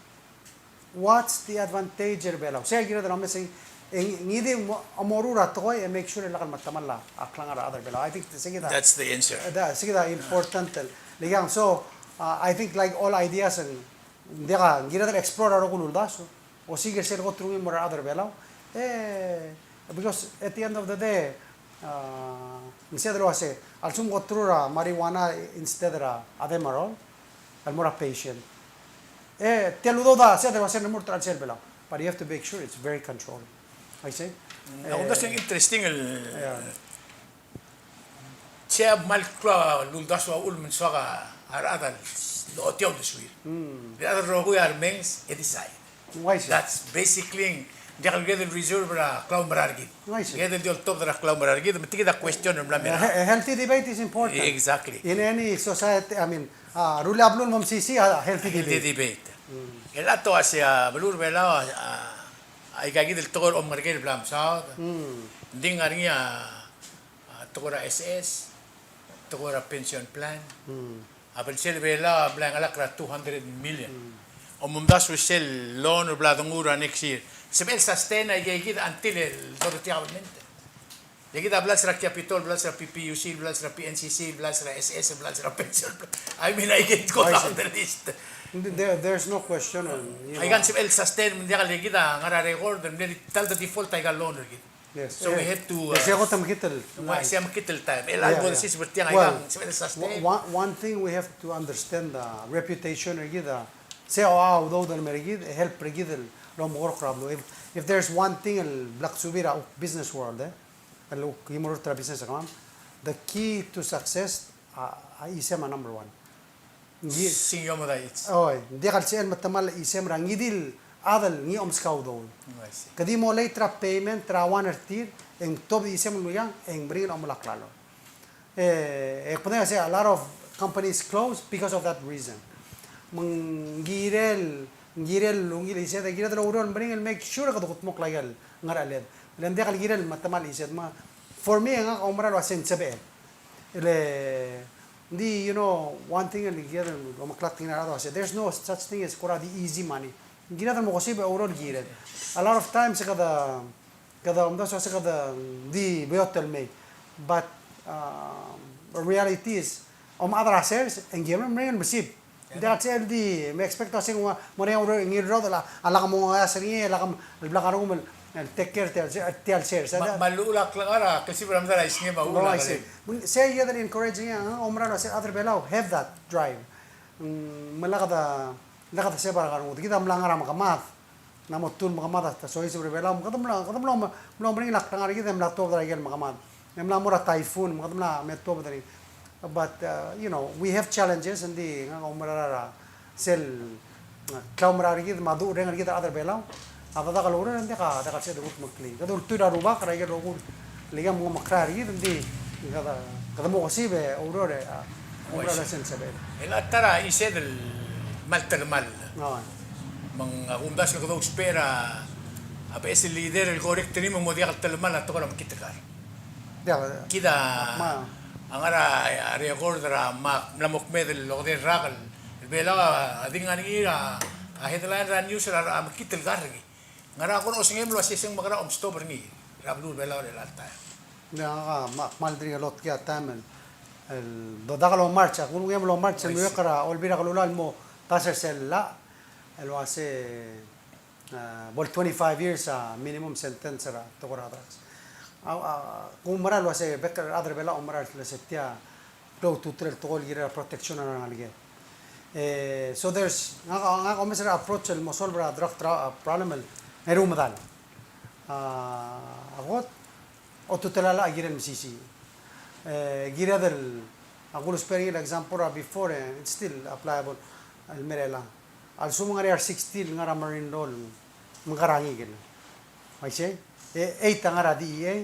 what's the advantage er a Belau? Sei a kired el omes, e ng, ngii di mo, mo ruul a tekoi, e make sure e lak el metemall a klengar er a chad er a Belau. I think sei kid a, that's the answer. Da, sei kid a important el, like, so, uh, I think like all ideas, ng diak a, ng kired el explore a rokui el uldasu. Osiik er sel kot el rungil el mo er a rechad er a Belau. E, because at the end of the day, a, ng sel delo uase, a lsekum ke oterul a marijuana instead er a Demerol el mo er a patient, E, tia el udoud a, se a de uasei ng mo er a chelsel Belau. But you have to make sure it's very controlled. I see. Mm, a, kumdasu e ng interesting el, yeah. Sei a kmal klou el uldasu a uchul me ng soak a rechad el ochotii a uldesuir. Mm. Rechad el rokui a remenges e decide. Uaisei. That's basically, ng diak el kede reserve er a klaumerang er kid. Uaisei. Kede di oltobed er a klaumerang er kid, me tia kid a question el mla mera. A he-, a healthy debate is important. Exactly. In any society, I mean, a, rullii a beluu el mo mesisiich, a healthy debate. Healthy debate. Mm. El a to a sei a beluu er a Belau, a, a, aika kid el tekoi er a omengerker el bla msaod. Mm. Ng di ngar er ngii a, a, tekoi er a S S, tekoi er a pension plan. Mm. A belsel Belau a bla ngelakl er a two hundred million. Mm. Omdasu sel loan el bla denguu er a next year. Sebechel sustain aika kid until el dorutii a government. Aika kid a blals er a Capitol, blals er a P P U C, blals er a P N C C, blals er a S S, blals er a pension. I mean, I can go down the list. There, there's no question on, you know. Aika ng sebechel sustain, me ng diak el kid a ngar er a record, me ng di ta el default aika el loan er kid. Yes. So we had to, uh, se a kot el mekngit el, se a mekngit el taem. El albo de siseb er tiang, aika ng sebechel el sustain. One, one thing we have to understand, the reputation er kid, a, se a udoud el mer kid, help er kid el omekeroul er a beluu. If, if there's one thing el bla ksuub er a business world, e, el kuk imorurt er a business er kemam, the key to success, a, a chisem a number one. Ng di, sing yo mo dai. Oi, ng diak el sebechel el metemall a chisem er a ngii di el chad el ngii a omeskau a udoud. I see. Kede di mo late er a payment er a one er tir, e ng tuobed a chisem el ngii a, e ng meringel a omelakl a loan. E, e kede di sei, a lot of companies close because of that reason. Me ng kirel, ng kirel ungil isei, e kired el oureor el meringel el make sure kede kudmokl aike el ngar er a cheled. Le ng diak el kirel el metemall a chisem. Me for me, ngak a oumera el uasei ng sebechel. Le, ng di, you know, one thing el kired el omeklatk er ngii a rechad el uasei, there's no such thing as kora di easy money. Ng kired el mo kesib e oureor el kired. A lot of times kede, kede omdasu el uasei kede di beot el mei. But, uh, reality is, omechad er a sers, e ng kirem el meringel el mesib. Ng diak el sebechel di me expect el uasei ng ua, mo er ngii a ureor, ngii el ureor el, a lak mongeasek er ngii, a lak el blak a rengum el, el take care er tia el se-, tia el sers. Me a, me a llechul a klengar a klsib er a medal a isngem a uchul a kelem. Sei a kired el encourage er ngii, a, oumera el uasei a rechad er a Belau have that drive. Mm, me lak de, lak de sebechel a rengud. Kid a mla ngar er a mekemad. Ng mla mo tuu el mekemad a ta soiseb er a Belau, me kede mla, kede mla, mla meringel a klengar er kid e mla tuobed er a ikel mekemad. E mla mo er a typhoon, me kede mla me tuobed er ngii. But, uh, you know, we have challenges, ng di ngak a oumera er a sel, uh, klaumerang er kid me a ducherreng er kid a rechad er a Belau. A dedak el oureor, ng diak a, diak a sebeched el kudmeklii. Kede ultuil er a Rubak er a ikel rokui el ikel mo mekrael er kid, ng di kede, kede mo kesib e oureor e, a, oureor a sel sebeched. El a ta er a isei el kmal telemall. Me ng, a, kumdasu e kede ousbech er a, a beches el leader el correct er ngii me ng mo diak el telemall a tekoi er a mekngit el kar. Diak. Kid a, a ngar er a, a record er a me ak mla mo kmeed el okedei el rak el, el Belau a di ngar er ngii er a, a headline er a news er a, a mekngit el kar er ngii. Ngera kora osengem el uasei se ng mekerang a omestop er ngii er a beluu er a Belau er chelecha el taem. Ng, a, me ak kmal dirrek el otkii a taem el, el, dodak el March, a kulengem el March, el meiuekl er a Olbiil er a Kelulau el mo pass er sel llach el uasei, a, bo el twenty-five years a minimum sentence er a tekoi er a drugs. A, a, kumerang el uasei bek el rechad er a Belau a oumera el uasei tia klou a ultutelel el tekoi el kirel a protection er a rengalek. E, so there's, ngak, ngak a omes er a approach el mo solve er a drug tra-, a, problem el eru medal. A, a kot, ultutelel a llach a kirel mesisiich. E, kired el, ak ulusbech er ngii el example er a before, e, it's still applicable, el mera el, a lsekum ng ngar er ngii a R sixty el ngar er a marine law, me ng ngar er a ngikel. Uaisei? E, eight a ngar er a D E A,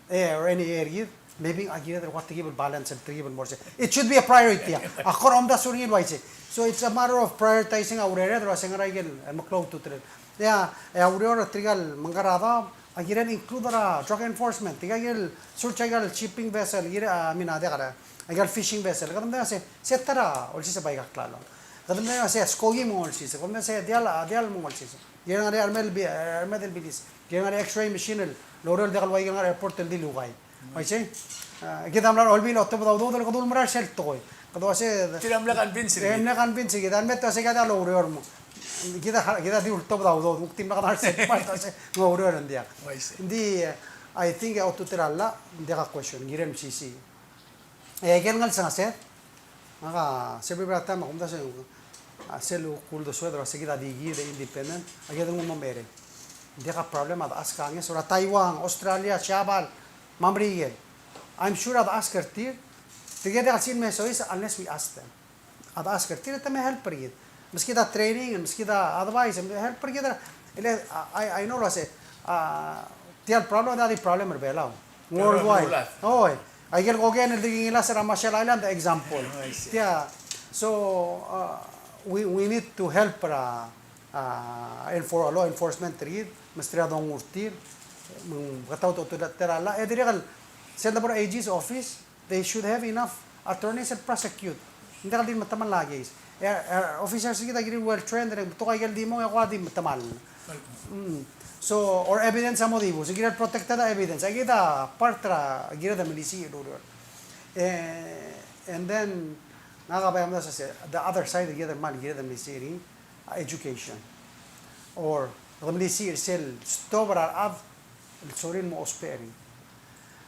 e, or N E A er kid, maybe a kired el ua tekib el balance, el tekib el mo er sei. It should be a priority, a. A kora omdasu er ngii el uaisei. So it's a matter of prioritizing a urered, el uasei ngera ikel, el meklou a ultutelel. E a, e a ureor er tirka el mengkar a daob, a kirel include er a drug enforcement, tirka ikel search a ikel shipping vessel, kirel, a, I mean, a diak a, a ikel fishing vessel. Kede medengei el uasei, se ta er a olsiseb a ika el klalo. Kede medengei el uasei, skoki me ng olsiseb. Kede medengei el uasei, diall, a diall me ng olsiseb. Kirel ngar er ngii a remed el bi-, remed el bilis. Kirel ngar er ngii a X-ray machine el oureor el diak el ua ikel ngar er a airport el di lukai. Uaisei? A, kid a mla er a Olbiil a otobed a udoud el kede ulemera er sel tekoi. Kede uasei, tir a mle convince er kid. E, mle convince er kid. A leme te uasei kid a diak loureor mo. Kid a, kid a di ultobed a udoud. Ng di mle kede ngar er sel tekoi el uasei ng oureor e ng diak. Uaisei. Ng di, I think a ultutelel a llach, ng diak a question. Kirel mesisiich. E, ikel ngelsengesed. Ngak a, se bebil er a taem a kumdasu e ng a sel kuk uldesued el uase kid a di kid e independent, a kid a nguu el mo merek. Ng diak a problem a de ask a ngeso er a Taiwan, Australia, Siabal, me a Merikel. I'm sure a de ask er tir, tirke a diak el sebechir el me soiseb unless we ask them. A de ask er tir e te me help er kid. Meskid a training, meskid a advice, help er kid. Ele, I, I know el uase, a, tia el problem, a di problem er a Belau. Worldwide. Oi. Aike el koken el di ngilasech er a Marshall Island, example. I see. Tia. So, uh, we, we need to help er a, uh, enfor-, law enforcement er kid, mesterir a dongu er tir, me ng kataut a ultutelel a llach, e dirrek el, sel debo er a AG's office, they should have enough attorneys to prosecute. Ng diak el di metemall a case. E, e, officers er kid a kirir well trained, e ng betok aike el di mong e kuk di metemall. Mm. So, or evidence a mo dibus, ng kired el protected a evidence. Aike a part er a kired el melisiich el ureor. E, and then, ngak a bai a mla se, the other side, kired el mal, kired el melisiich er ngii, a education. Or, kede melisiich er sel stop er a rechad el sorir el mo ousbech er ngii.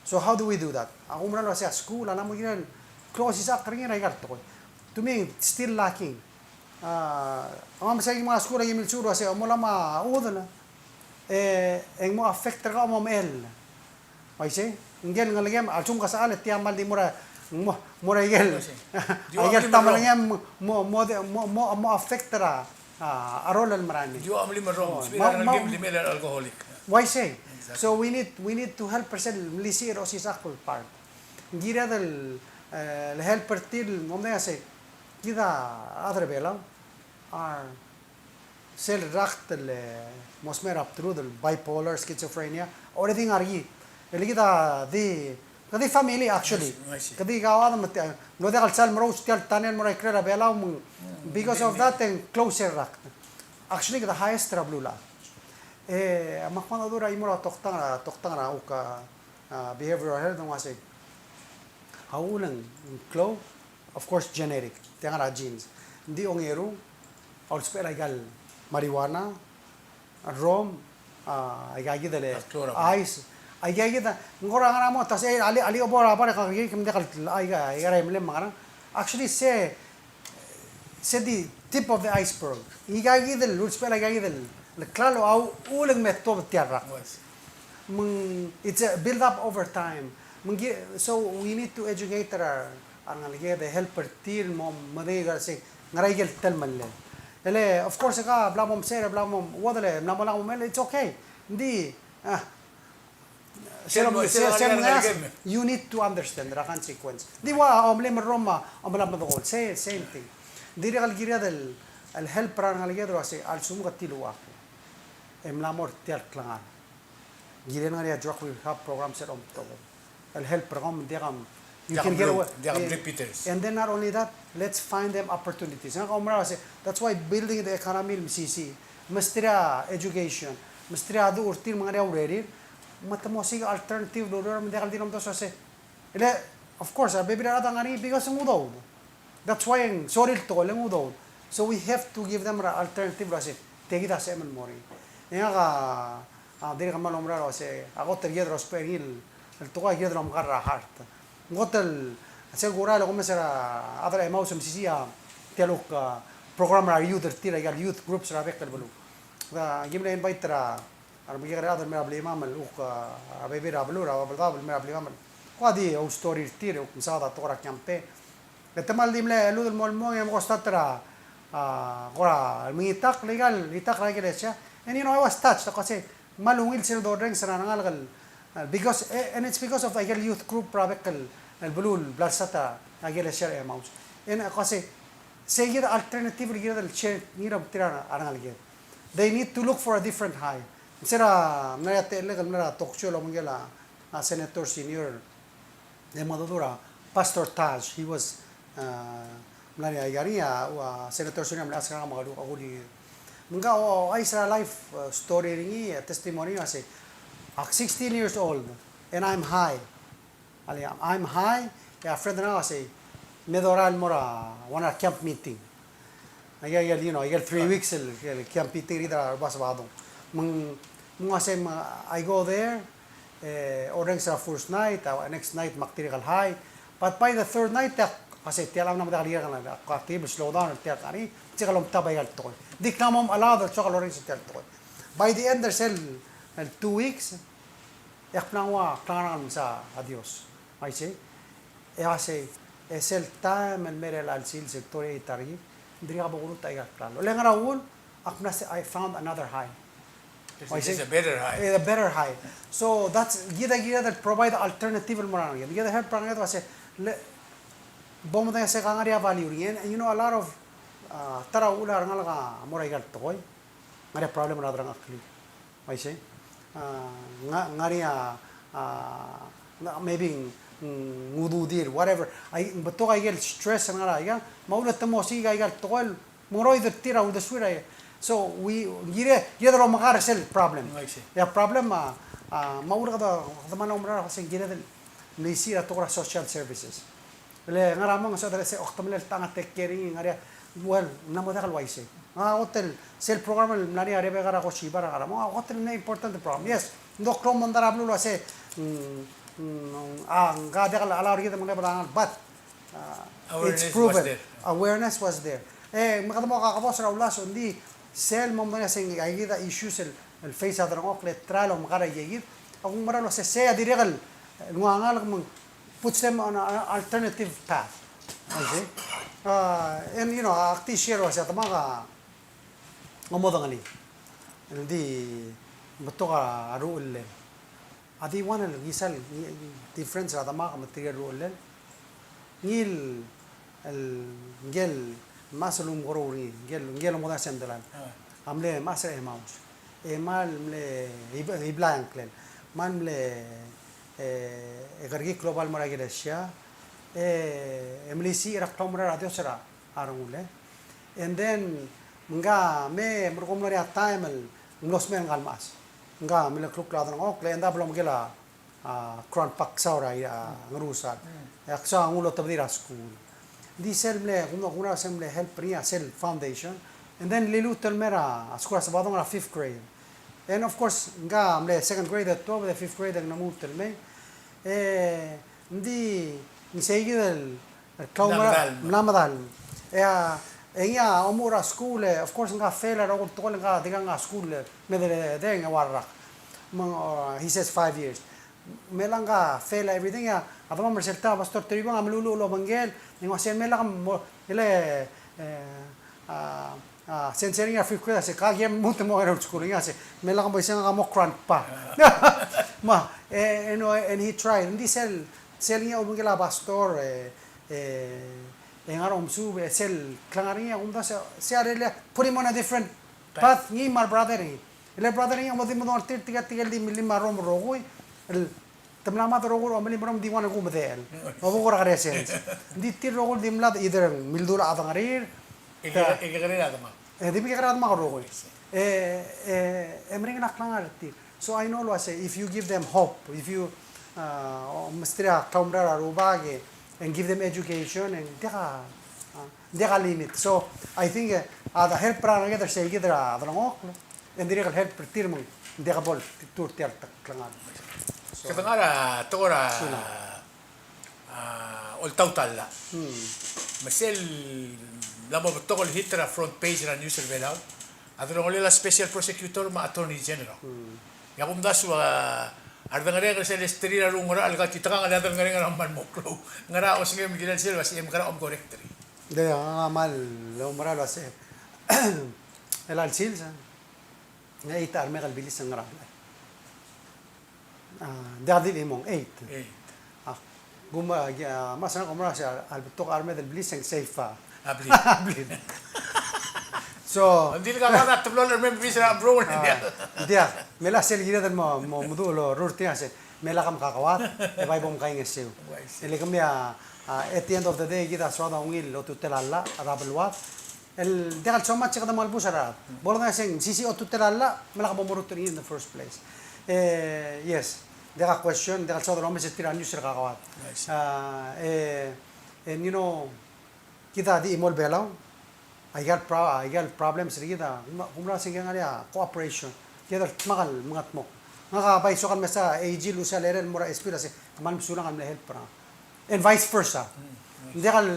So how do we do that? A kumerang el uase a skuul a mla mo kired el klou a osisechakl er ngii er aika el tekoi. To me, it's still lacking. A, a mla mesa el mong a skuul a ki milsuub el uase, a mo mla mo uchul, e, e ng mo affect er kau a mo mechell. Uaisei, ngike el ngelekem, a lsekum ke sechal e tia mal di mo er a, mo, mo er a ikel, ikel tamalengem, mo, mo, mo, mo, mo affect er a, a, a role el merael. Di ua melim el rrom, oh, sebechir a ngalek el mei el alcoholic. Uaisei. Exactly. So we need, we need to help er sel melisiich er a osisechakl el part. Ng kired el, e, le help er tir, mo medengei a sei, kid a chad er a Belau, a, sel rakt el, e, mo smecher a bdelud el bipolar, schizophrenia, already ngar er ngii. E le kid a di, kede di family, actually. I see, I see. Kede di kauchad me te, ng mlo diak el sal merous tia el tanel el mo er a ikrel a Belau, me ng, mm, because of that, e ng close el rakt. Actually, kede highest er a beluulechad. E, me ak kmal dmu er a chimo er a toktang, toktang er a uk, a, behavioral health, ng uasei. A uchul e ng klou, of course, genetic, tiang er a genes. Ng di ongeru a ulsbechel aika el marijuana, rrom, a, aika kid el ice, aika kid, ng kora ngar er a mo, ta se, e, alii, alii bo er a bar e kuk di, ke diak el, aika, aika er a mle me ngerang. Actually, se, se di tip of the iceberg. Aika kid el, ulsbechel aika kid el, el klalo a uchul e ng me tuobed tia el rak. Me ng, it's a build up over time. Me ng ki-, so we need to educate er a, a rengalek e de help er tir el mo, mo medengei el uasei, ngera ikel telemellel. Ele, of course, ke bla mo msecher, bla mo, uodel, bla mo lak mo mechell, it's okay. Ng di, a, sel, sel, sel, sel, you need to understand the consequence. Di ua, a omelem el rrom a, a omelem el dekool, same, same thing. Ng dirrek el kired el, el help er a rengalek e de uasei, a lsekum ke tiluu a kuk e mla mo er tia el klengar. Kired el ngar er ngii a drug rehab program sel omtok el help er kau me ng diak a, you can get away. Diak a repeaters. And then not only that, let's find them opportunities. Ngak a oumera el uasei, that's why building the economy el mesisiich. Mesterir a education, mesterir a duch er tir me ng ngar er ngii a urerir, me te mo osiik a alternative el ureor me ng diak el di lomdasu el uasei. Ele, of course, a bebil er a rechad a ngar er ngii because ng udoud. That's why ng sorir el tekoi el ng udoud. So we have to give them an alternative el uasei, tia kid a sebechem el mo er ngii. E ngak a, a, dirrek el kmal oumera el uasei, a kot el kired el ousbech er ngii el, el tekoi a kired el omkar er a heart. Ng kot el, sel kurael e kumes er a chad er a Emmaus e mesisiich a, tia el kuk, a, program er a youth er tir, aika el youth groups er a bek el beluu. Aki mle invite er a a remekekerei el chad el mei er a blimam el kuk, a, a bebil er a beluu, a Babeldaob el mei er a blimam el kuk di oustory er tir, e kuk mesaod a tekoi er a campaign. E te kmal di mle cheludel el mo el mong e mo start er a, a, kora el mengitakl, ikel, itakl er a ikelesia. And you know, I was touched, ak uasei, kmal ungil sel dorrenges er a rengalek el, a, because, e, and it's because of ikel youth group er a bek el, el beluu el bla lsat a ikelesia er a Emmaus. And ak uasei, sei kid a alternative el kired el share er ngii er tir a rengalek. They need to look for a different high. Ng se er a mla er ngii a techellek el mla er a talk show el obengkel a, a, Senator Senior, e mengedecheduch er a Pastor Taj. He was, a, mla er ngii a, a, a, Senator Senior a mle ask er ngak me ak, ak uli. Me ngak a, o, ouchais er a life, a, story er ngii, a, testimony, a sei, ak sixteen years old and I'm high. Alii, I'm high, e a friend er ngak a sei, me dorael el mo er a one er a camp meeting. Aike, aike, you know, aike el three weeks el, el camp meeting er kid er a Basabadong. Me ng, me ng uasei me I go there, e, orrenges er a first night, a next night me ak dirrek el high. But by the third night, e ak, Uase tia el mla mo diak el kirel a, a, a, active, slow down er tia el kar, e check el omtab a ikal tekoi. Ng di kede mo allowed el soak el orrenges er tia el tekoi. By the end er sel, el two weeks, e ak mla nguu a klengar er ngak el mesa a Dios. Me isei, e uasei, e sel taem el mei er a elecha el sils el tour er a Italy, ng dirkak bo kurut a ikal klalo. Le ngar er a uchul, ak mla se, I found another high. It's, it's a better high. Eh, a better high. So that's, kid a kired el provide alternative el mo er a renged. Kid a help er a renged el uase, le, bo medengei se ka ngar er ngii a value er ngii. And you know, a lot of, uh, ta er a uchul a rengalek a mo er a ikal tekoi, ngar er ngii a problem er a delengcheklir. Me isei? Uh, nga, ngar er ngii a, uh, nga, maybe ng, ng ududir, whatever. Ai, ng betok a ikel stress el ngar er a ikang, me a uchul e te mo osiik a ikal tekoi el mengeroid er tir a uldesuir a. So, we, ng kired, kired el omekar er sel problem. I see. E a problem a, a, me a uchul e kede, kede mla oumera el uase ng kired el melisiich er a tekoi er a social services. Le ngar er a mong e soad el se, o, kede mle tang a take care er ngii, ngar er ngii a, well, ng mla mo diak el uaisei. Ng kot el, sel program el mla er ngii a Rebecca er a Koshiba er a ngar er a mong, ng kot el mle important program. Yes, ng di klou el mondai er a beluu el uase, mm, mm, a, ng diak el allow er kid el mengedecheduch er a ngalek, but Uh, it's proven. Awareness was there. Awareness was there. E, me kede mo kakebos er a ulaso, ng di sel mo medengei se ng aikakid a issues el, el face a delengchokl e try el omekar a ikakid. Ak oumera el uase sei a dirrek el, el nguu a ngalek me ng puts them on an alternative path. Okay? Uh, and, you know, ak di share el uase a demak a omodengelii. El di betok a ruchellel. A di one el ngisal, ngi-, difference er a demak me tirke el ruchellel. Ngii el, el, ngike el mechas el umekeroul er ngii, ngike el, ngike el omodengelii sel delal. A. A mle mechas er a Emmaus. E kmal mle ib-, iblai a ngklel. Kmal mle, e, e kerekikl el oba el mo er a ikelesia. E, e melisiich er a klaumerang er a Dios er a a rengul e. And then, ngka me, me kom mlo er ngii a taem el mlo smecher ngka el mechas. Ngka mle klukl a delengchokl, e end up el omekel a, a, Crown Park Ksau er a, a, Ngerusar. Mm. E a Ksau a nguu el otebedii er a skuul. Di sel mle, kum, kum, sel mle help er ngii a sel foundation. And then liluut el mei er a skuul er a Sebadong er a fifth grade. And of course, ngka mle second grade e tuobed, e fifth grade e ng lmuut el mei. E, ng di, ng seikid el el kau mla medal. Mla medal. E a, e ngii a omuchel er a skuul e, of course, ngka fail a rokui el tekoi, ngka dirkak a skuul e, me de, de, de, ng ua el rak. Me ng, uh, he says five years. Me lak ngka fail a everything, e a, a demam er sel taem a Pastor Toribiong a meluluuch el obengkel, e ng uase me lak mo, ele, e, a, a, sensei er ngii a fifth grade, a se, ka kem lmuut el mo er a skuul, e ng uase, me lak mo isei ngak a mo Crown Park. Me, e, e, no, and he tried. Ng di sel, sel ngii a obengkel a pastor, e, e, e ngar er a omesuub, e sel klengar er ngii a kumdasu e, se a rellii a put him on a different path, ngii me a re brother er ngii. Ele brother er ngii a mo di medung er tir, tirka, tirka el di millim a rrom el rokui, el te mla mad el rokui el omelim er a rrom, di one el kumedechel. Obekul er a Crescent. Ng di tir el rokui el di mlad either ng mildulech a dengerir, e ke-, e kekerei a demak. E di kekerei a demak el rokui. E, e, e meringel a klengar er tir. So I know el uase, if you give them hope, if you, uh, mesterir a klaumerang er a rubak e, and give them education, e ng diak a, uh, diak a limit. So I think, uh, a de help er a rengeleked er seikid er a delengchokl, e ng dirrek el help er tir me ng diak bo el tir tia el klengar. So, kede ngar er a tekoi er a, sure. A, oltaut a llach. Hmm. Me sel mla mo betok el hit er a front page er a news er a Belau, a delongelel a special prosecutor me a attorney general. Hmm. E a kumdasu a, a redengerenger er sel esterir a rengul a ngerachel el katitekangel e a delongerenger a kmal mo klou. Ngera osengem el kirel sel uase e mekera kom correct er ngii? Ng di a kmal oumera el uase, el chelecha el sils, e ng eight a remeklel el bilis el ngar er a blai. A, diak di el chimong, eight. Eight. A, kum, a, a, me a sel kom mera el uase a, a lebetok a remeklel el bilis e ng safe a, a blil. A blil. So, ng di le kak a teblo el remeklel el bilis er a bro. A, diak. Me a sel kired el mo, mo, mo meduch el orurt er ngii a se, me lak mkakoad, e bai bo mkaingeseu. Uaisei. E le kemiu a, a, at the end of the day, kid a soad a ungil otutel a llach, a beluad. El diak el so much e kede mo olbus er a rechad. Bo lodengei se ng mesisiich a otutel a llach, me lak bo morurt er ngii in the first place. E, yes, diak a question, diak el soad el omes er tir a news er a kakoad. Nice. A, e, and you know, kid a di chimo el Belau, a ikal pro-, a ikal problems er kid a, kum, kum mera se ng ngar er ngii a cooperation. Kid a dmak el mengetmokl. Ngak a bai soak el mesa A G el usa el cherei el mo er a S P el uase, kmal mesulang el mle help er ngak. And vice versa. Mm. Ng diak el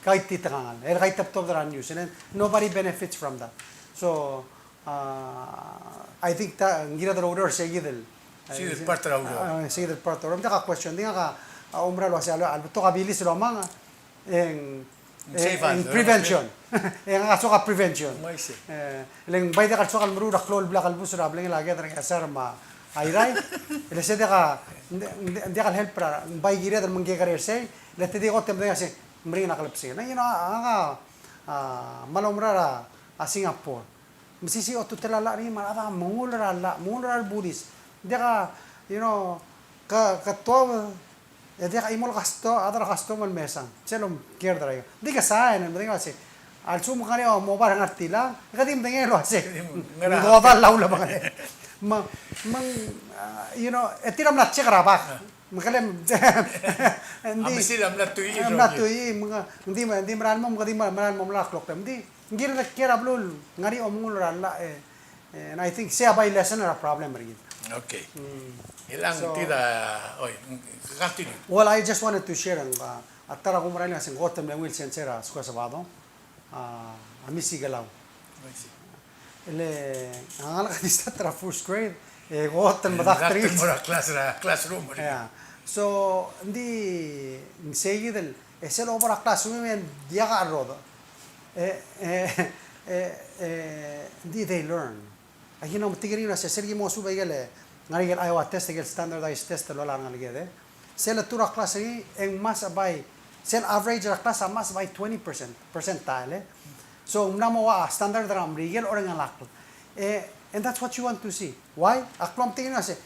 kaititekangel, el kaitebtobed er a news, and then nobody benefits from that. So, uh, I think ta, ng kired el oureor er se kid el, se kid el part er a ureor. Uh, se kid el part er a ureor. Ng diak a question, di ngak a, a, oumera el uasei, a le, a le betok a bilis el omang, e ng, e ng prevention. E ngak a soak a prevention. E le ng bai diak el soak el meruul a klou el blak el bus er a belngel a ked er a Ngchesar me a Airai. E le se diak a, ng diak el help er a, ng bai kired el mengekerei er sei, le te di kot e medengei a se, meringel a klebesengel. You know, a, a, a, me a loumera er a, a Singapore. Mesisiich a ultutelel a llach er ngii me a rechad a mengull er a llach, mengull er a rebulis. Ng diak a, you know, ke, ke tuobed, e diak a chimo el custom, a chad er a custom el mesang. Sel omkiei er a ika. Ng di ke sain, e medengei a se, a lsekum ke ngar er ngii a omoba er a ngar er tiang, e ke di medengei el uase, ng di ngodall a llach el obengkel. Me, me ng, uh, you know, e tir a mla check er a bak. Me kele, ng di, a mesil a mla tuii, a mla tuii, me ng di, me ng di mera el mo, me ng di mera el mo mla klok. Me ng di, ng kired el kiei er a beluu el ngar er ngii a omengull er a llach, e, e, and I think sei a bai lesson er a problem er kid. Okay. Mm. Elang. So, tida, oi, continue. Well, I just wanted to share, ng, a, a ta er a kumera el uase ng kot el mle ungil sensei er a Skuul er a Sabado. A, a Misi Kelau. I see. E le, a ngalek a di start er a first grade, e kot el medakt er ngii. Mo er a class, er a classroom er ngii. Yeah. So, ng di, ng sei kid el, e sel obo er a classroom e ng diak a cherrodech. E, e, e, e, ng di they learn. Aki mlo metik er ngii el uase sel ki mo ousbech a ikel, ngar er ngii a ikel Iowa test, a ikel standardized test el loia a rengalek, e sel letuu er a klas er ngii e ng must be, sel average er a klas a must be twenty percent, percentile, e. So ng mla mo ua a standard er a Merikel el orrengelakl. E, and that's what you want to see. Why? Ak mlo metik er ngii el uase,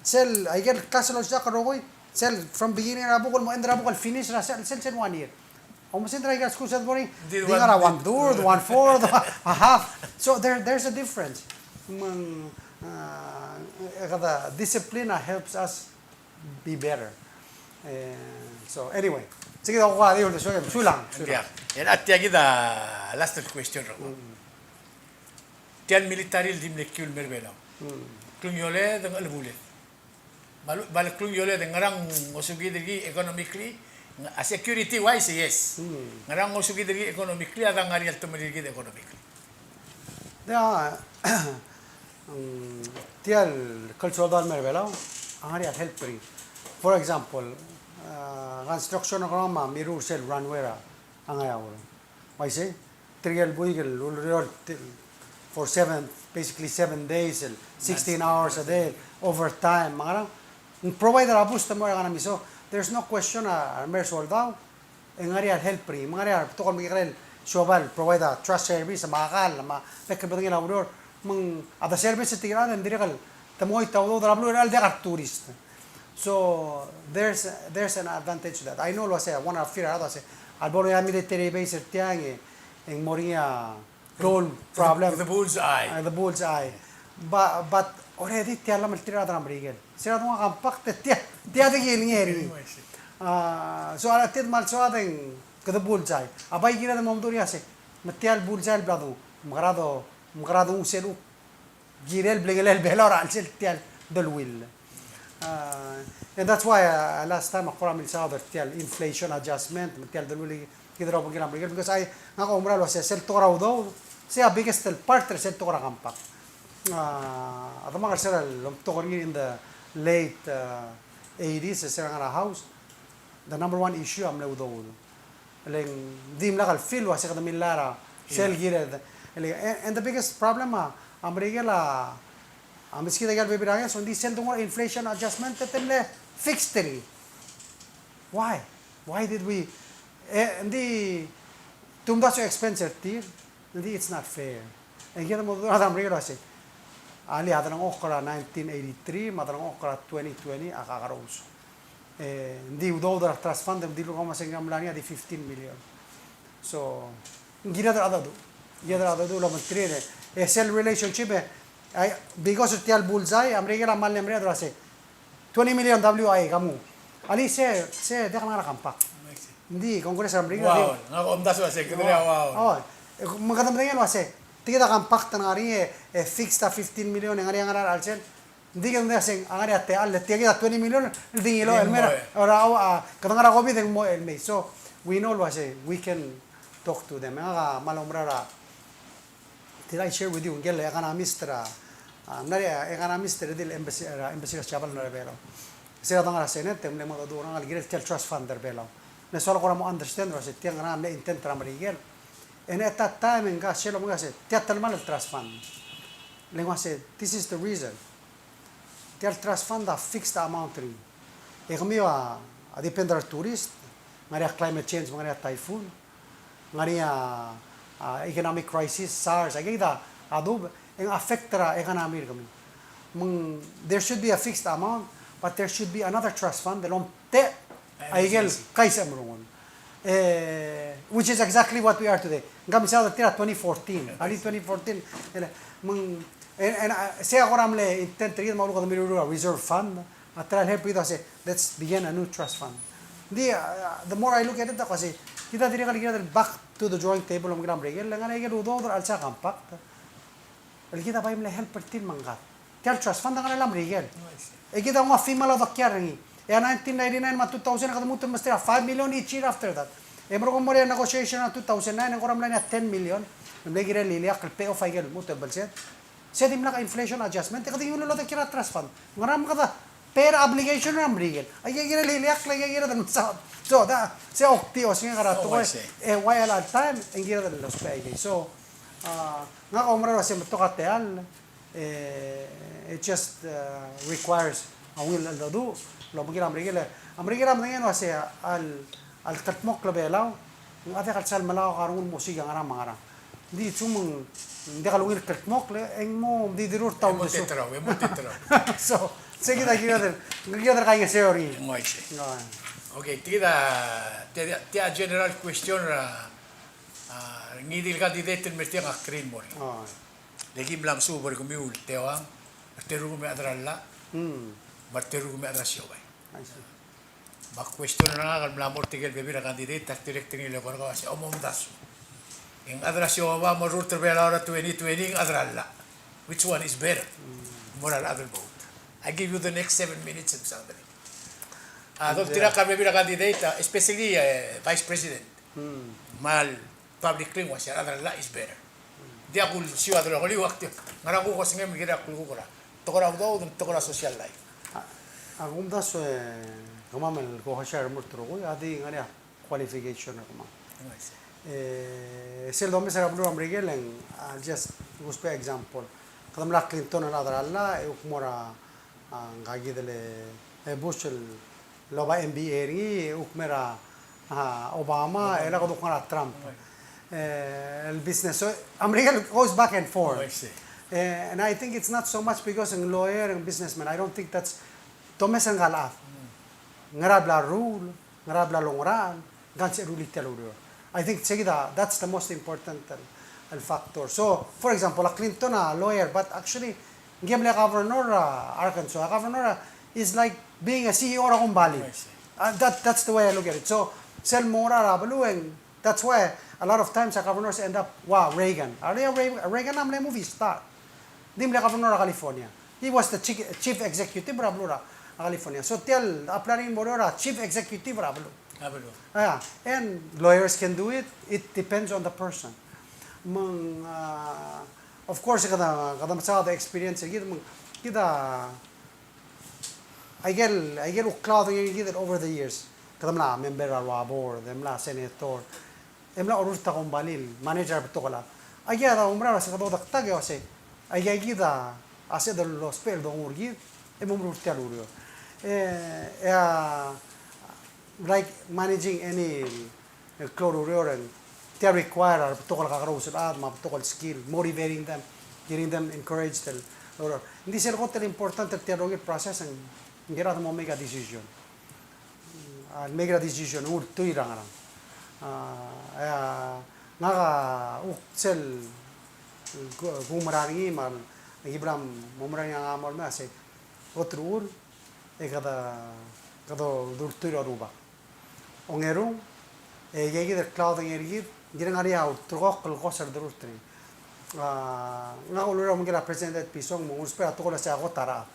sel, a ikel klas el olsiik el rokui, sel from beginning er a book el mo end er a book el finish er a sel, sel, sel one year. Almost in the school, sel boring, di ngar er a one third, one fourth, a half. So there, there's a difference. Me ng, uh, the discipline, uh, helps us be better. Eh, so anyway, se kid a kuk a di uldesuek, sulang, sulang. Yeah. E a tia kid a last question er kau. Mm. Tia el military el di mle kiu el mei er a Belau. Mm. Klungioled e ng chelebuled. Me a lu-, me a le klungioled e ng ngerang ngosukid er ngii economically, a security wise, yes. Mm. Ngerang ngosukid er ngii economically, a dang ngar er ngii a ltemellii er kid economically. Tia, mm, tia el klsoldau el mei er a Belau a ngar er ngii a help er ngii. For example, uh, construction er kemam a mirruul er sel runway er a Ngeaur. Uaisei, tirke el buik el ureor for seven, basically seven days, el sixteen hours a day, overtime, me a ngerang, ng provide er a boost el mo er a economy. So there's no question a, a remeresoldau e ng ngar er ngii a help er ngii, me ng ngar er ngii a betok el mekekerei el siobai el provide a trash service, me a kall, me a bek el bedengel a ureor, me ng a the service er tirke el chad e ng dirrek el te mengoit a udoud er a beluu er a diak a tourist. So there's, there's an advantage to that. I know el uase one of fear a rechad el uase a lebo er ngii a military base er tiang e ng mo er ngii a klou el problem. The bull's eye. Ah, the bull's eye. But, but already tia el lemei er tir a rechad er a Merikel. Se er a donguu a compact e tia, tia di kilengei er ngii. Ah, so a tia el kmal soad e ng kede bull's eye. A bai kired el mo meduch er ngii a se, me tia el bull's eye el bla donguu, me kede, me kede nguu sel kuk kirel el blengelel a Belau er a chelsel tia el deleuill. Uh, and that's why, uh, last time ak kora milsaod er tia el inflation adjustment, me tia el deleuill el kid er a obengkel a Merikel, because I, ngak a oumera el uase sel tekoi er a udoud, sei a biggest el part er sel tekoi er a compact. Uh, a demak er sel lomtok er ngii in the late, uh, eighties, sel ngar er a House, the number one issue a mle udoud. E le ng dimlak el feel el uase kede millai er a sel kired. E le, and, and the biggest problem a, a Merikel a, a meskid a ikel bebil er a ngeso, ng di sel donguu a inflation adjustment e te mle fixed er ngii. Why? Why did we, e, ng di te omdasu a expense er tir, ng di it's not fair. E kede mo dmu er a Merikel el uase, alii, a delengchokl er a nineteen eighty-three me a delengchokl er a twenty twenty a kakerous. E, ng di udoud er a trust fund, e ng dilu el kmo se ng mla er ngii a di fifteen million. So, ng kired el dedu. Kired el dedu el obengterir. E sel relationship e, ai, because er tia el bull's eye, a Merikel a mle mera el uase twenty million W I A, kemam. Alii, se, se diak el ngar er a compact. Ng di Congress er a Merikel a di. Wow, ngak a omdasu el uase, kede, wow. Oh, e, me kede medengei el uase, tia kid a compact a ngar er ngii, e, e fixed a fifteen million, e ngar er ngii a ngar er a chelsel. Ng di kede medengei el uase ng ngar er ngii a techall, le tia kid a twenty million el di ngilai el mei er a, er a, a, kede ngar er a COVID e ng mo el mei. So, We know el uase we can talk to them. Ngak a kmal oumerang er a, did I share with you, ngike el economist er a, a, mla er a economist er a di el embassy, er a embassy er a Siabal er a Belau. Se er a dengar er a Senate, e mle mo dmu er ngak el kirel tia el trust fund er a Belau. Me ng soal kora mo understand el uase tia ngera a mle intent er a Merikel. And at that time, e ngak a sel omeka el uase tia a telemall el trust fund. Le ng uase, this is the reason. Tia el trust fund a fixed amount er ngii. E kemiu a, a depend er a tourist, ngar er ngii a climate change, ngar er ngii a typhoon, ngar er ngii a, a economic crisis, SARS, aika kid a dub, e ng affect er a economy er kemiu. Me ng, there should be a fixed amount, but there should be another trust fund, el omtechei aike el kaisech el merungel. Eh, which is exactly what we are today. Ng kmal mesa er tir a twenty fourteen, early twenty fourteen. Ele, me ng, and, and, uh, sei a kora mle intent er kid me a lechub e kede mirruul a reserve fund, a try el help kid el uase, let's begin a new trust fund. Ng di, uh, the more I look at it, a ko uase, kid a dirrek el kired el back to the drawing table el omekera Merikel, le ngar er ngii aike el udoud er a chelsel a compact. El kid a bai mle help er tir me ng kid. Tia el trust fund a ngar er a Merikel. E kid a nguu a FEMA el odekial er ngii. E a nineteen ninety-nine me a two thousand e kede lmuut el mesterir a five million each year after that. E merekong e mo er ngii a negotiation er a two thousand nine e ng kora mla er ngii a ten million. E mle kirel el ileakl el pay off aike el lmuut el blsed. Se dimlak a inflation adjustment, e kede ngiuul el odekial er a trust fund. Ngera me kede pay er a obligation er a Merikel. Aike el kirel el ileakl, aike el kirel el mesaod. So, da, se a okti osengek er a tekoi, e ua el time, e ng kirel el ousbech aike. So, a, ngak a oumerang el uase ng betok a techall, e, it just, uh, requires a ungil el cheldecheduch el obengkel a Merikel. A Merikel a medengei el uase a, a le, a lekldmokl a Belau, ng diak el sal melau a rengul el mo osiik a ngerang me a ngerang. Ng di sel me ng diak el ungil el kldmokl, e ng mo di dilu er a uldesuek. E mo teterau, e mo teterau. So, se kid a kired el, kired el kaingeseu er ngii. Ng uaisei. Ng uaisei. Okay, tia, tia, tia general question er a, a, ngii di el candidate el mei er tiang a Krin Mori. Oh. Le ki mla mesuub er kemiu el teuang, er a terung me a chad er a llach, mm, me a terung me a chad er a siobai. I see. Me a question er ngak el mla mo er tirke el bebil er a candidate a direct er ngii el eko er kau a se, omomdasu. E ng chad er a siobai a mo rurt er a Belau er a twenty twenty, ng chad er a llach. Which one is better? Mm. Mo er a rechad el vote. I give you the next seven minutes and something. A, doltirakl a bebil er a candidate, a, especially, e, vice president. Mm. Me a le public el uase a rechad er a llach is better. Ng diak kulsiu a delongeliu, ak di, ngera kuk osengem el kirel a kulekuk er a tekoi er a udoud, tekoi er a social life. A, a kumdasu e kemam el ko hasha el remurt el rokui, a di ngar er ngii a qualification er kemam. E sel domes er a beluu er a Merikel e ng, I'll just use by example. Kede mla Clinton el chad er a llach, e kuk mo er a a, ngka kid el, e, Bush el oba M B A er ngii, e kuk mer a, a, Obama, e lak kuk ngar er a Trump. E, el business. So, a Merikel goes back and forth. Oh, I see. E, and I think it's not so much because ng lawyer, ng businessman. I don't think that's, domes er ngka el chad. Ngera bla rule, ngera bla longerachel, ngka ng sebechel rullii tia el ureor. I think sei kid a, that's the most important el, el factor. So, for example, a Clinton a lawyer, but actually, ngii a mle governor er a Arkansas. A governor a, is like being a C E O er a kombalii. I see. Uh, that, that's the way I look at it. So, sel mo er a beluu e ng, that's why a lot of times a governors end up, wow, Reagan. A Re-, Re-, Reagan a mle movie star. Ng di mle governor er a California. He was the chief, chief executive er a beluu er a California. So tia el apply er ngii el mo er a chief executive er a beluu. A beluu. Yeah, and lawyers can do it. It depends on the person. Me ng, uh, of course, kede, kede mesaod a experience er kid, me ng, kid a, aike el, aike el uklou a odengei er kid over the years. Kede mla member er a ua board, e mla senator, e mla orurt a kombalii el manager er a betok el chad. Aike a doumera el uase kede odak e uase, aike kid a sebeched el lousbech el dongu er kid, e mo meruul tia el ureor. E, e a, like managing any, e, klou el ureor, e ng tia require a betok el kakerous el chad, me a betok el skill, motivating them, getting them encouraged el ureor. Ng di sel kot el important er tia el rokui el process, e ng, ng kirel a mo make a decision. A, make a decision, ultuil er a ngerang. A, e a, ngak a, uk sel, ku-, kuumerang er ngii, me a, ki bla mo oumerang er ngii a ngar er a mong el mei, a se, kot el uchul, e kede, kede ultuil er a Rubak. Ongerung, e, aike kid el klou a odengei er kid, ng kirel ngar er ngii a ulterekokl el kos er a derurt er ngii. A, ngak a ulureor el obengkel a President Ed Pison, me ng ousbech a tekoi el uase a kot a rechad.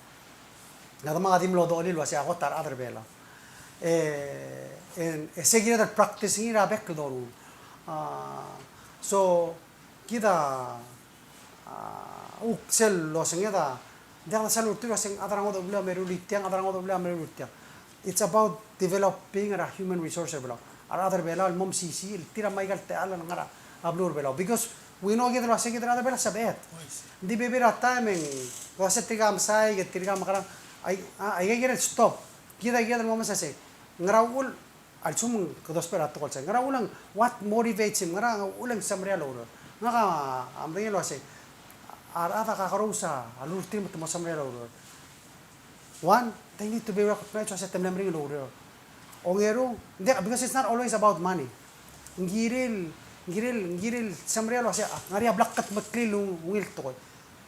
Kede mla di mlo dokelii el uase a kot a rechad er a Belau. E, e, e se kired el practice er ngii er a bek el doruul. A, so, kid a, a, uk sel losenged a, diak de sal ultuil el uaseng a chad er a ngodech el blil a meruul er tiang, a chad er a ngodech el blil a meruul er tiang. It's about developing er a human resource er a Belau. A rechad er a Belau el mo mesisiich, el tir a mo aika el techall el ngar er a beluu er a Belau. Because we know kid el uasei kid el rechad er a Belau a sebeched. Ng di bebil er a taem e ng uasei tirka a mesaik, tirka a mekerang, ai, a, aika kired el stop. Kid a kired el mo mes a sei. Ngera uchul, a lsekum kede ousbech er a tekoi el sei. Ngera uchul, what motivates him, ngera uchul e ng semeriar el oureor. Ngak a medengei el uasei, a rechad a kakerous a lurruul er tir me te mo semeriar el oureor. One, they need to be recognized el uasei te mle meringel el oureor. Ongeru, ng di, because it's not always about money. Ng kirel, ng kirel, ng kirel semeriar el uasei, a, ng ngar er ngii a bla kudmeklii el ungil tekoi.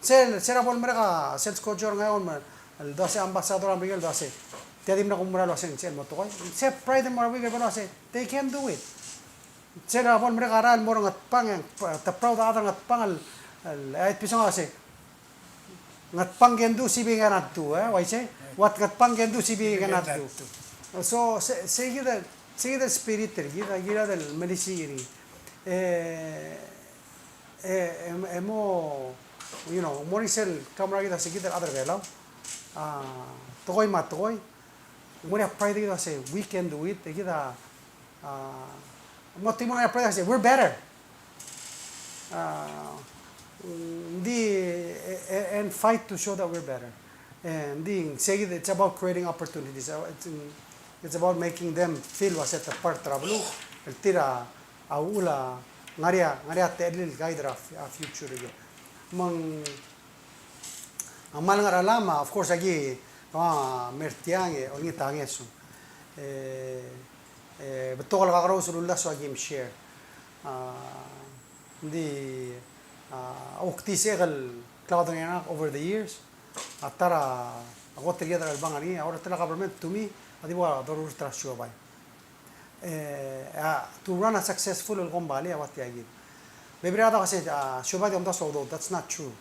Sel, se er a bo lemerek a sel skojo er ngak el me, el dua se ambassador er a Merikel el dua se. Tia di mle kuk mera el uaseng sel mo tekoi. Se pride el mo er a Merikel el uaseng, they can do it. Se er a bo lemerek a rael el mo er a Ngatpang, e te proud a chad er a Ngatpang el, el, e, pisong a uaseng. Ngatpang can do, Sibi cannot do, e, uaisei? What Ngatpang can do, Sibi cannot do. So, se, se kid a, se kid a spirit er kid, a kid a melisiich er ngii. E, e, e, e mo, you know, mo er ngii sel kmo er kid a se kid el chad er a Belau. A, tekoi me a tekoi. Mo er ngii a pride er kid a se, we can do it. E kid a, a, mo er ngii a pride er kid a se, we're better. A, ng di, e, e, and fight to show that we're better. E, ng di, se kid, it's about creating opportunities. Uh, it's, it's about making them feel el uasei te part er a beluu, el tir a uchul a ngar er ngii a, ngar er ngii a techellir el guide er a f-, a future er kid. Me ng, a kmal ngar er a llach, of course, aki, a, mer tiang, e, olengit a ngeso. E, e, betok el kakerous el uldasu a ki mshare. A, ng di, a, oktisechek el klaodengei er ngak over the years. A ta er a kot el kired el chelebangel er ngii, a orretel a government, to me, a di ua doruul er a siobai. E, a, to run a successful el kombalii a ua tia kid. Bebil er a rechad a uasei, a, siobai a di omdasu a udoud, that's not true.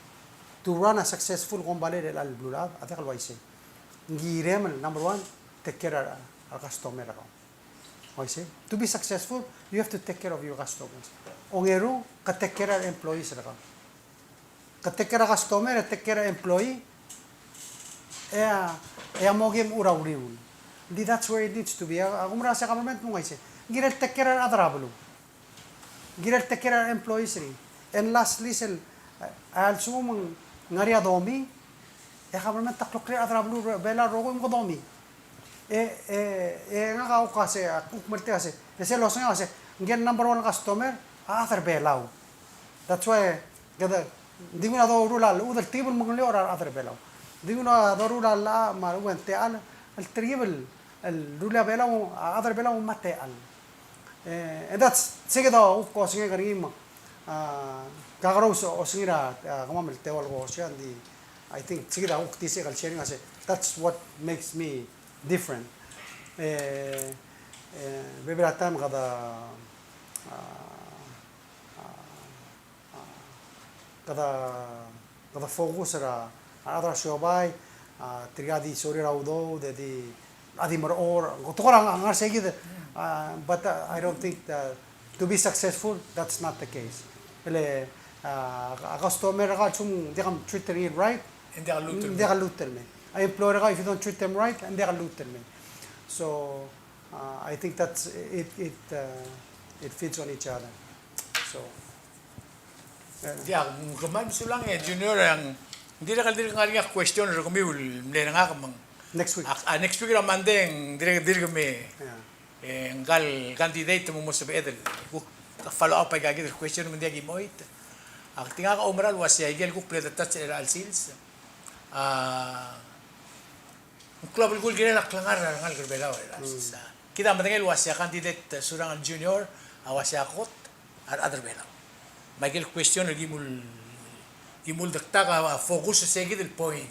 To run a successful kombalii er chelecha el beluulechad, a diak el uaisei. Ng kirem el number one, take care er a, a customer er kau. Uaisei. To be successful, you have to take care of your customers. Ongeru, ke take care er a employees er kau. Ke take care er a customer, e take care er a employee, e a, e a mo kim ura uriul. Di that's where it needs to be. A, a kumerang se government me ng uaisei. Ng kirel take care er a rechad er a beluu. Ng kirel take care er a employees er ngii. And lastly, sel, a, a lsekum ng ngar er ngii a domi, e government a kloklir a rechad er a beluu er a Belau el rokui me ke domi. E, e, e ngak a kuk uase, a kuk meltek a se, e sel losengei a se, ngike el number one el customer, a chad er a Belau. That's why, kede, ng di nguu a doruul a llechud el tibel me ng liuchel er a rechad er a Belau. Ng di nguu a doruul a llach me a lechub e ng techall, el telkib el, el rullii a Belau, a chad er a Belau me a techall. E, and that's, se kid a kuk osengek er ngii me, a, kakerous osengir a, a, kemam el teua el kuk osengek, ng di, I think, se kid a kuk di se kid el sharing a se, that's what makes me different. E, e, bebil er a taem kede, a, a, a, kede, kede focus er a, a rechad er a siobai, a, tirka di sorir a udoud, e di, a di merechorech, ng tekoi er a ngar sei kid, a, but, a, I don't think, a, to be successful, that's not the case. Ele, a, a customer er kau a lsekum ng diak el treat er ngii el right, ng diak el lmuut el mei. A employer er kau, if you don't treat them right, ng diak el lmuut el mei. So, a, I think that's, it, it, a, it feeds on each other. So, Diak, kmal mesulang e Junior, e ng dirrek el dirk ngar er ngii a question er kemiu el mle er ngak me ng next week. A, a, next week er a Monday, ng dirrek, dirrek me, e, ngka el candidate me ng mo sebeched el kuk follow up aika kid el question me ng diak ki moit. Ak di ngak a oumera el uasei aike el kuk bla de touch er a chelecha el sils. A, ng klou a belkul el kirel a klengar er a rengalek er a Belau er a chelecha el sils. Kid a medengei el uasei a candidate Surangel Junior a uasei a kot a rechad er a Belau. Me aike el question el ki mul, ki mul dektak a focus er sei kid el point.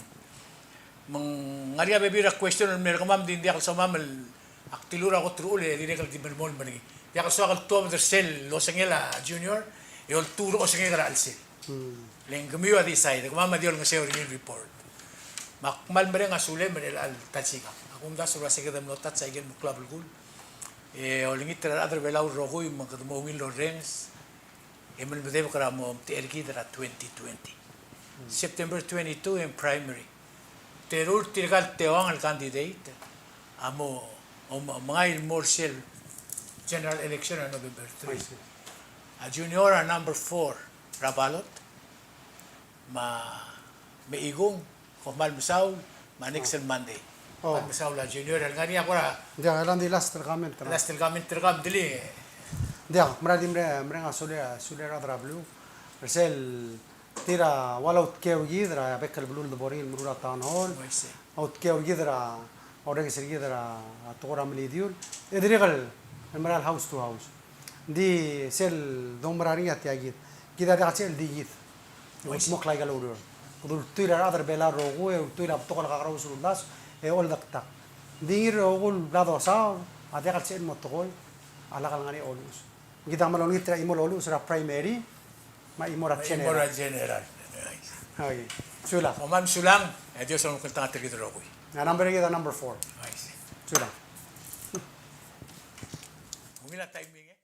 Me ng ngar er ngii a bebil er a question el mle er kemam, di ng diak el somam el ak dilu er a kot el uchul e dirrek el di melemolem er ngii. Diak el soak el tuobed er sel losengel a Junior e oltuu er a osengek er a chelsel. Le ng kemiu a decide, kemam a di olengeseu er ngii el report. Me ak kmal mereng a sulem er chelecha el ta el sikang. Kumdasu er a se kede mlo touch a ikel mukla belkul. E olengit er a rechad er a Belau el rokui me kede mo ungil el orrenges e melemedebek er a mo omtechei er kid er a twenty twenty. September twenty-two e ng primary. Teru er tirka el teuang el candidate a mo, mo, mo mengai el mo er sel general election er a November three. I see. A Junior a number four er a ballot. Me a, me a Ikung, kom kmal mesaul, me a next el Monday. Oh. Kmal mesaul a Junior, el ngar er ngii a kora. Diak, e ng di last el comment er a. Last el comment er a, me ng di le. Diak, mera di mera, mereng a sulir, sulir a rechad er a beluu. Er sel tir a ua le outkeu er kid er a bek el beluu el debo er ngii el meruul a town hall. Oh, I see. Outkeu er kid er a, orrenges er kid er a tekoi er a melidiul. E dirrek el mera el house to house. Ng di sel doumera er ngii a tia kid. Kid a diak el sebechel di kid. Oh, I see. Kudmokl a ikel ureor. Kede ultuil a rechad er a Belau el rokui, e ultuil a betok el kakerous el uldasu, e oldektak. Ng di ngii el rokui el bla dosaod, a diak el sebechel el mo tekoi a lak el ngar er ngii a oluches. Kid a kmal olengit er a chimo el oluches er a primary, me a chimo er a general. Chimo er a general. Okay. Sulang. Kom kmal mesulang, e Dios a omekngeltengat er kid el rokui. A number er kid a number four. I see. Sulang. Ungil a timing, e?